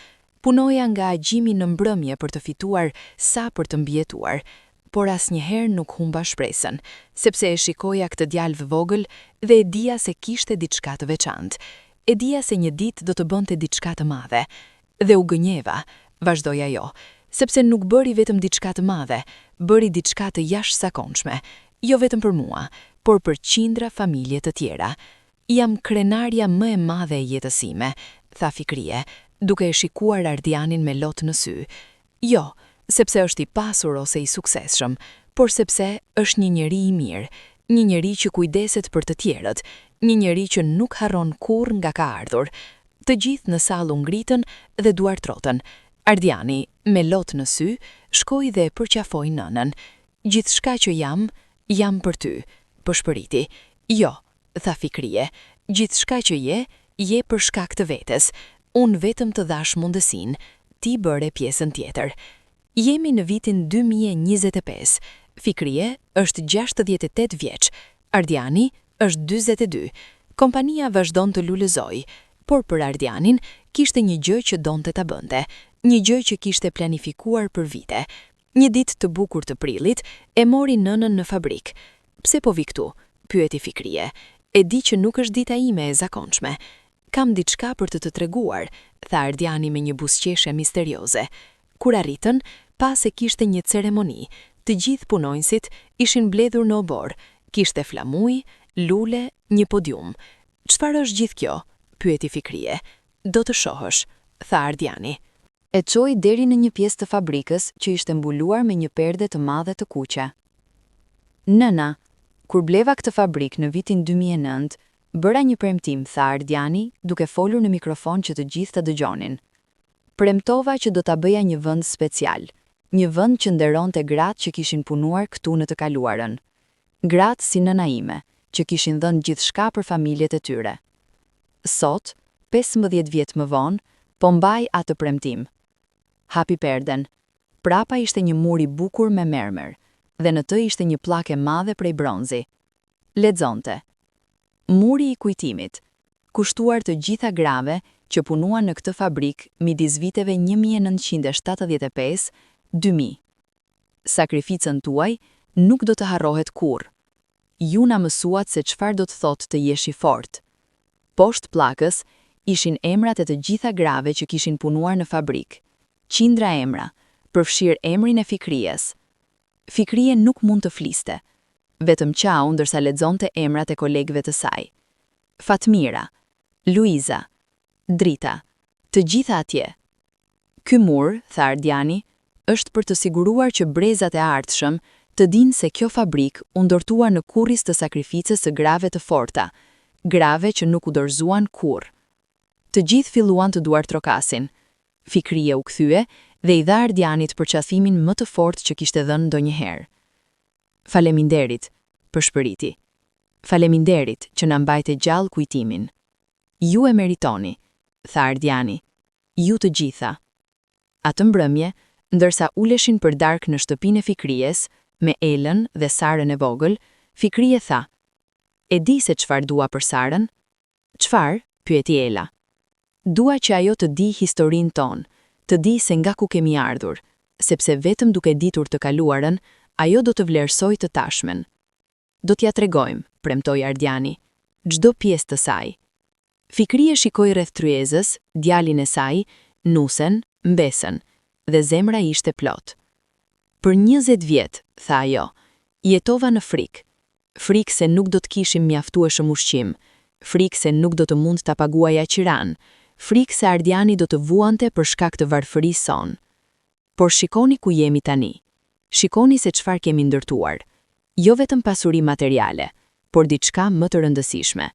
Punoja nga agimi në mbrëmje për të fituar sa për të mbijetuar. Por asnjëherë nuk humba shpresën, sepse e shikoja këtë djalë të vogël dhe e dija se kishte diçka të veçantë. E dija se një ditë do të bënte diçka të madhe. Dhe u gënjeva, vazhdoi ajo, sepse nuk bëri vetëm diçka të madhe, bëri diçka të jashtëzakonshme, jo vetëm për mua, por për qindra familje të tjera. Jam krenarja më e madhe e jetës sime, tha Fikrije, duke e shikuar Ardianin me lot në sy. Jo, sepse është i pasur ose i suksesshëm, por sepse është një njeri i mirë, një njeri që kujdeset për të tjerët, një njeri që nuk harron kurrë nga ka ardhur. Të gjithë në sallë u ngritën dhe duartrokitën. Ardiani, me lot në sy, shkoi dhe e përqafoi nënën. Gjithçka që jam, jam për ty, pëshpëriti. Jo, tha Fikrije, gjithçka që je, je për shkak të vetes. Unë vetëm të dhashë mundësinë, ti bëre pjesën tjetër. Jemi në vitin 2025. Fikrije është 68 vjeç, Ardiani është 42. Kompania vazhdon të lulëzojë, por për Ardianin kishte një gjë që donte ta bënte, një gjë që kishte planifikuar për vite. Një ditë të bukur të prillit, e mori nënën në fabrikë. Pse po vi këtu? pyeti Fikrije. E di që nuk është dita ime e zakonshme. Kam diçka për të të treguar, tha Ardiani me një buzëqeshje misterioze. Kur arritën, pa se kishte një ceremoni. Të gjithë punonjësit ishin mbledhur në oborr. Kishte flamuj, lule, një podium. Çfarë është gjithë kjo? pyeti Fikrije. Do të shohësh, tha Ardiani. E çoi deri në një pjesë të fabrikës që ishte mbuluar me një perde të madhe të kuqe. Nëna, kur bleva këtë fabrikë në vitin 2009, bëra një premtim, tha Ardiani, duke folur në mikrofon që të gjithë ta dëgjonin. Premtova që do ta bëja një vend special, një vend që nderonte gratë që kishin punuar këtu në të kaluarën. Gratë si nëna ime, që kishin dhënë gjithçka për familjet e tyre. Sot, 15 vjet më vonë, po mbaj atë premtim. Hapi perden. Prapa ishte një mur i bukur me mermer, dhe në të ishte një pllakë e madhe prej bronzi. Lexonte. Muri i kujtimit, kushtuar të gjitha grave që punuan në këtë fabrikë midis viteve 1975-2000. Sakrificën tuaj nuk do të harrohet kurrë. Ju na mësuat se çfarë do të thotë të jesh i fortë. Poshtë pllakës ishin emrat e të gjitha grave që kishin punuar në fabrikë. Qindra emra, përfshirë emrin e Fikrijes. Fikrije nuk mund të fliste. Vetëm qau ndërsa lexonte emrat e kolegëve të saj. Fatmira. Luiza, Drita, të gjitha atje. Ky mur, tha Ardiani, është për të siguruar që brezat e ardhshëm të dinë se kjo fabrikë u ndërtua në kurriz të sakrificës së grave të forta, grave që nuk u dorëzuan kurrë. Të gjithë filluan të duartrokasin. Fikrije u kthye dhe i dha Ardianit përqafimin më të fortë që kishte dhënë ndonjëherë. Faleminderit, pëshpëriti. Faleminderit që na mbajte gjallë kujtimin. Ju e meritoni, tha Ardiani. Ju të gjitha. Atë mbrëmje, ndërsa uleshin për darkë në shtëpinë e Fikrijes, me Elën dhe Sarën e vogël, Fikrije tha, E di se çfarë dua për Sarën? Çfarë? pyeti Ela. Dua që ajo të dijë historinë tonë, të dijë se nga ku kemi ardhur, sepse vetëm duke ditur të kaluarën, ajo do të vlerësojë të tashmen. Do t'ia tregojmë, premtoi Ardiani. Çdo pjesë të saj. Fikrije shikoi rreth tryezës, djalin e saj, nusen, mbesën, dhe zemra ishte plot. Për 20 vjet, tha ajo, jetova në frikë. Frikë se nuk do të kishim mjaftueshëm ushqim, frikë se nuk do të mund ta paguaja qiranë, frikë se Ardiani do të vuante për shkak të varfërisë sonë. Por shikoni ku jemi tani. Shikoni se çfarë kemi ndërtuar. Jo vetëm pasuri materiale, por diçka më të rëndësishme.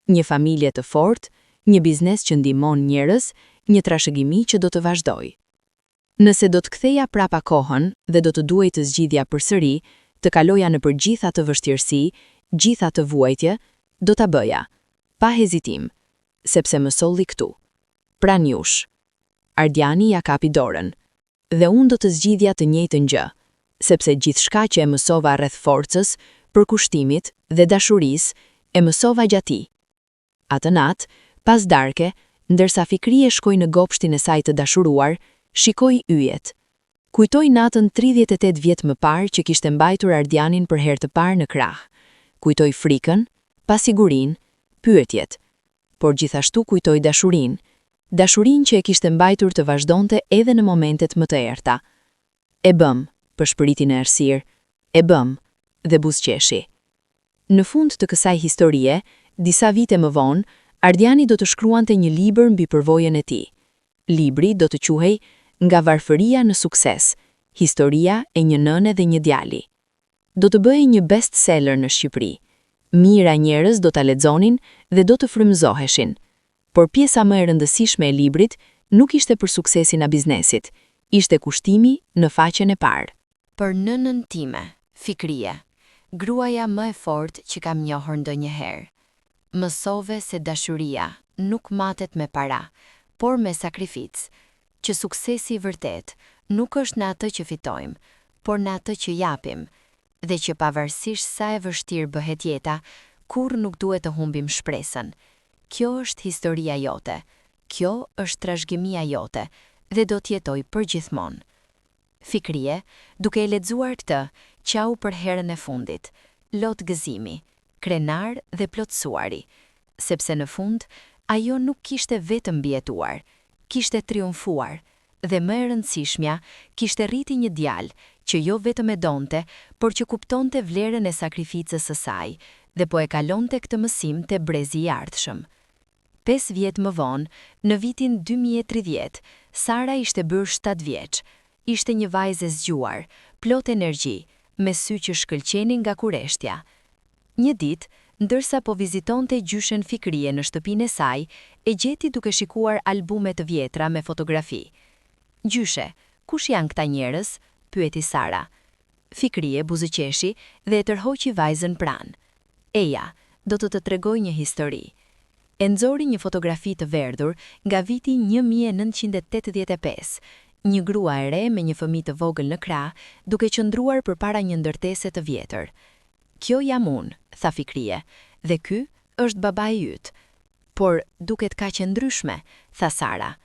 Një familje të fortë, një biznes që ndihmon njerëz, një trashëgimi që do të vazhdojë. Nëse do të ktheja prapa kohën dhe do të duhej të zgjidhja përsëri, të kaloja nëpër gjithë atë vështirësi, gjithë atë vuajtje, do ta bëja. Pa hezitim. Sepse më solli këtu. Pranë jush. Ardiani ia kapi dorën. Dhe unë do të zgjidhja të njëjtën gjë, sepse gjithçka që e mësova rreth forcës, përkushtimit dhe dashurisë, e mësova gjatë tij. Atë natë, pas darke, ndërsa Fikrije shkoi në gopshtin e saj të dashuruar, shikoi yjet. Kujtoi natën 38 vjet më parë që kishte mbajtur Ardianin për herë të parë në krah. Kujtoi frikën, pasigurinë, pyetjet. Por gjithashtu kujtoi dashurinë, dashurinë që e kishte mbajtur të vazhdonte edhe në momentet më të errëta. E bëmë, pëshpëriti në errësirë, e bëmë, dhe buzëqeshi. Në fund të kësaj historie, disa vite më vonë, Ardiani do të shkruante një libër mbi përvojën e tij. Libri do të quhej Nga varfëria në sukses, historia e një nëne dhe një djali. Do të bëhej një best seller në Shqipëri. Mijëra njerëz do ta lexonin dhe do të frymëzoheshin. Por pjesa më e rëndësishme e librit nuk ishte për suksesin a biznesit, ishte kushtimi në faqen e parë. Për nënën time, Fikrije, gruaja më e fortë që kam njohur ndonjëherë. Mësove se dashuria nuk matet me para, por me sakrificë, që suksesi i vërtetë nuk është në atë që fitojmë, por në atë që japim, dhe që pavarësisht sa e vështirë bëhet jeta, kurrë nuk duhet të humbim shpresën. Kjo është historia jote, kjo është trashëgimia jote dhe do të jetojë përgjithmonë. Fikrije, duke e lexuar këtë, qau për herën e fundit, lot gëzimi, krenar dhe plotësuari, sepse në fund ajo nuk kishte vetëm mbijetuar, kishte triumfuar dhe më e rëndësishmja, kishte rriti një djalë që jo vetëm e donte, por që kuptonte vlerën e sakrificës së saj dhe po e kalonte këtë mësim te brezi i ardhshëm. Pesë vjet më vonë, në vitin 2030, Sara ishte bërë 7 vjeç. Ishte një vajzë e zgjuar, plot energji, me sy që shkëlqenin nga kureshtja. Një ditë, ndërsa po vizitonte gjyshen Fikrije në shtëpinë e saj, e gjeti duke shikuar albume të vjetra me fotografi. Gjyshe, kush janë këta njerëz? pyeti Sara. Fikrije buzëqeshi dhe e tërhoqi vajzën pranë. Eja, do të të tregoj një histori. E nxori një fotografi të verdhur nga viti 1985, një grua e re me një fëmijë të vogël në krah, duke qëndruar përpara një ndërtese të vjetër. Kjo jam unë, tha Fikrije, dhe ky është babai yt. Por duket kaq e ndryshme, tha Sara.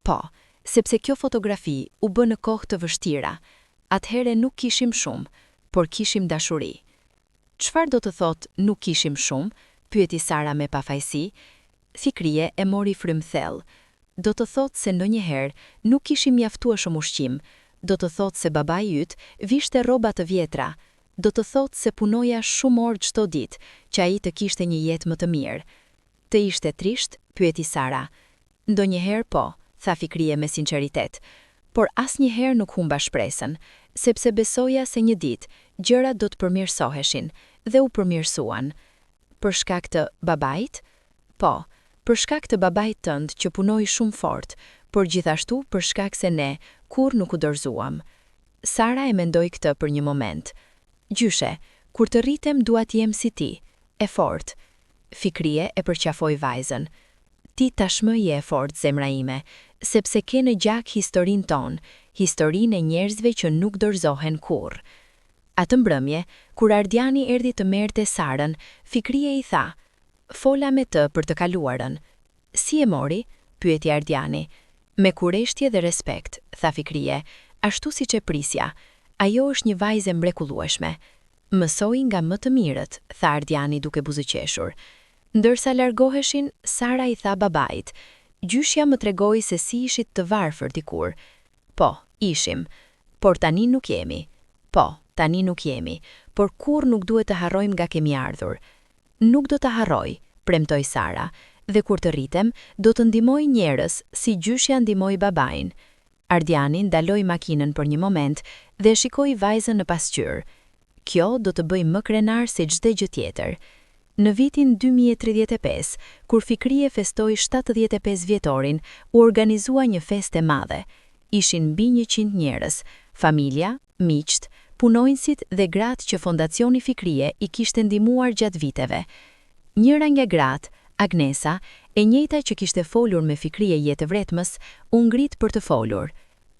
Po, sepse kjo fotografi u bë në kohë të vështira. Atëherë nuk kishim shumë, por kishim dashuri. Çfarë do të thotë nuk kishim shumë? pyeti Sara me pafajësi. Fikrije e mori frymë thellë. Do të thotë se ndonjëherë nuk kishim mjaftueshëm ushqim, do të thotë se babai yt vishte rroba të vjetra, do të thotë se punoja shumë orë çdo ditë që ai të kishte një jetë më të mirë. Të ishte trishtë? Pyeti Sara. Ndonjëherë po, tha Fikrije me sinqeritet. Por asnjëherë nuk humba shpresën, sepse besoja se një ditë gjërat do të përmirësoheshin dhe u përmirësuan. Për shkak të babait? Po, për shkak të babait tënd që punoi shumë fort, por gjithashtu për shkak se ne kurrë nuk u dorëzuam. Sara e mendoi këtë për një moment. Gjyshe, kur të rritem dua të jem si ti, e fortë. Fikrije e përqafoi vajzën. Ti tashmë je e fortë, zemra ime, sepse ke në gjak historinë tonë, historinë e njerëzve që nuk dorëzohen kurrë. Atë mbrëmje, kur Ardiani erdhi të merrte Sarën, Fikrije i tha: "Fola me të për të kaluarën." Si e mori? pyeti Ardiani. Me kureshtje dhe respekt, tha Fikrije, ashtu siç e prisja. Ajo është një vajzë e mrekullueshme. Mësoi nga më të mirët, tha Ardiani duke buzëqeshur. Ndërsa largoheshin, Sara i tha babait: "Gjyshja më tregoi se si ishit të varfër dikur." Po, ishim. Por tani nuk jemi. Po, tani nuk jemi, por kurrë nuk duhet të harrojmë nga kemi ardhur. Nuk do ta harroj, premtoi Sara, dhe kur të rritem, do të ndihmoj njerëz si gjyshja ndihmoi babain. Ardiani ndaloi makinën për një moment dhe e shikoi vajzën në pasqyrë. Kjo do të bëjë më krenar se çdo gjë tjetër. Në vitin 2035, kur Fikrije festoi 75 vjetorin, u organizua një festë e madhe. Ishin mbi 100 njerëz, familja, miqtë, punonjësit dhe gratë që Fondacioni Fikrije i kishte ndihmuar gjatë viteve. Njëra nga gratë, Agnesa, e njëjta që kishte folur me Fikrije jetëvretmës, u ngrit për të folur.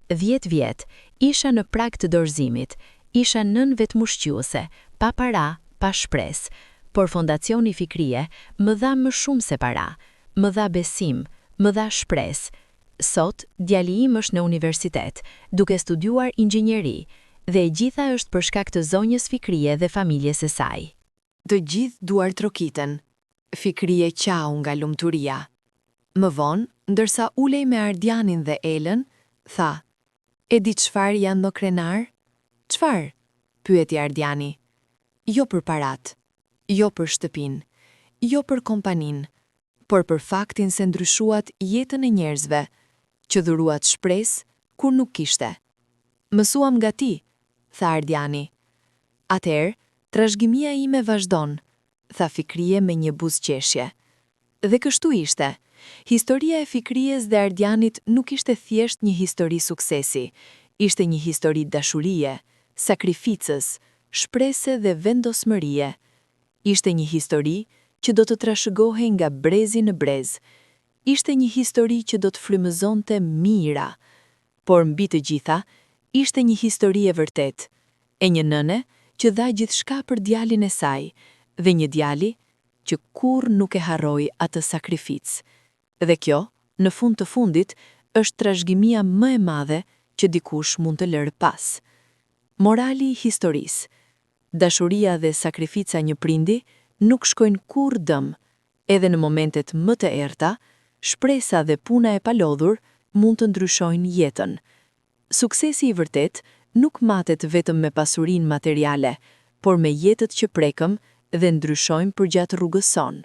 10 vjet, isha në prag të dorëzimit, isha nënë vetëmushquese, pa para, pa shpresë. Por Fondacioni Fikrije më dha më shumë se para. Më dha besim, më dha shpresë. Sot, djali im është në universitet, duke studiuar inxhinieri, dhe e gjitha është për shkak të zonjës Fikrije dhe familjes së saj. Të gjithë duartrokitën. Fikrije qau nga lumturia. Më vonë, ndërsa ulej me Ardianin dhe Elën, tha: "E di çfarë jam më krenar?" Çfarë? pyeti Ardiani. Jo për paratë, jo për shtëpinë, jo për kompaninë, por për faktin se ndryshuat jetën e njerëzve, që dhuruat shpresë kur nuk kishte. Mësuam nga ti, tha Ardiani. Atëherë, trashëgimia ime vazhdon, tha Fikrije me një buzëqeshje. Dhe kështu ishte. Historia e Fikrijes dhe Ardianit nuk ishte thjesht një histori suksesi, ishte një histori dashurie, sakrificës, shprese dhe vendosmërie. Ishte një histori që do të trashëgohej nga brezi në brez. Ishte një histori që do të frymëzonte mijëra. Por mbi të gjitha, ishte një histori e vërtetë, e një nëne që dha gjithçka për djalin e saj dhe një djali që kurrë nuk e harroi atë sakrificë. Dhe kjo, në fund të fundit, është trashëgimia më e madhe që dikush mund të lërë pas. Morali i historisë. Dashuria dhe sakrifica një prindi nuk shkojnë kurrë dëm. Edhe në momentet më të errëta, shpresa dhe puna e palodhur mund të ndryshojnë jetën. Suksesi i vërtetë nuk matet vetëm me pasurinë materiale, por me jetët që prekëm dhe ndryshojmë përgjatë rrugës sonë.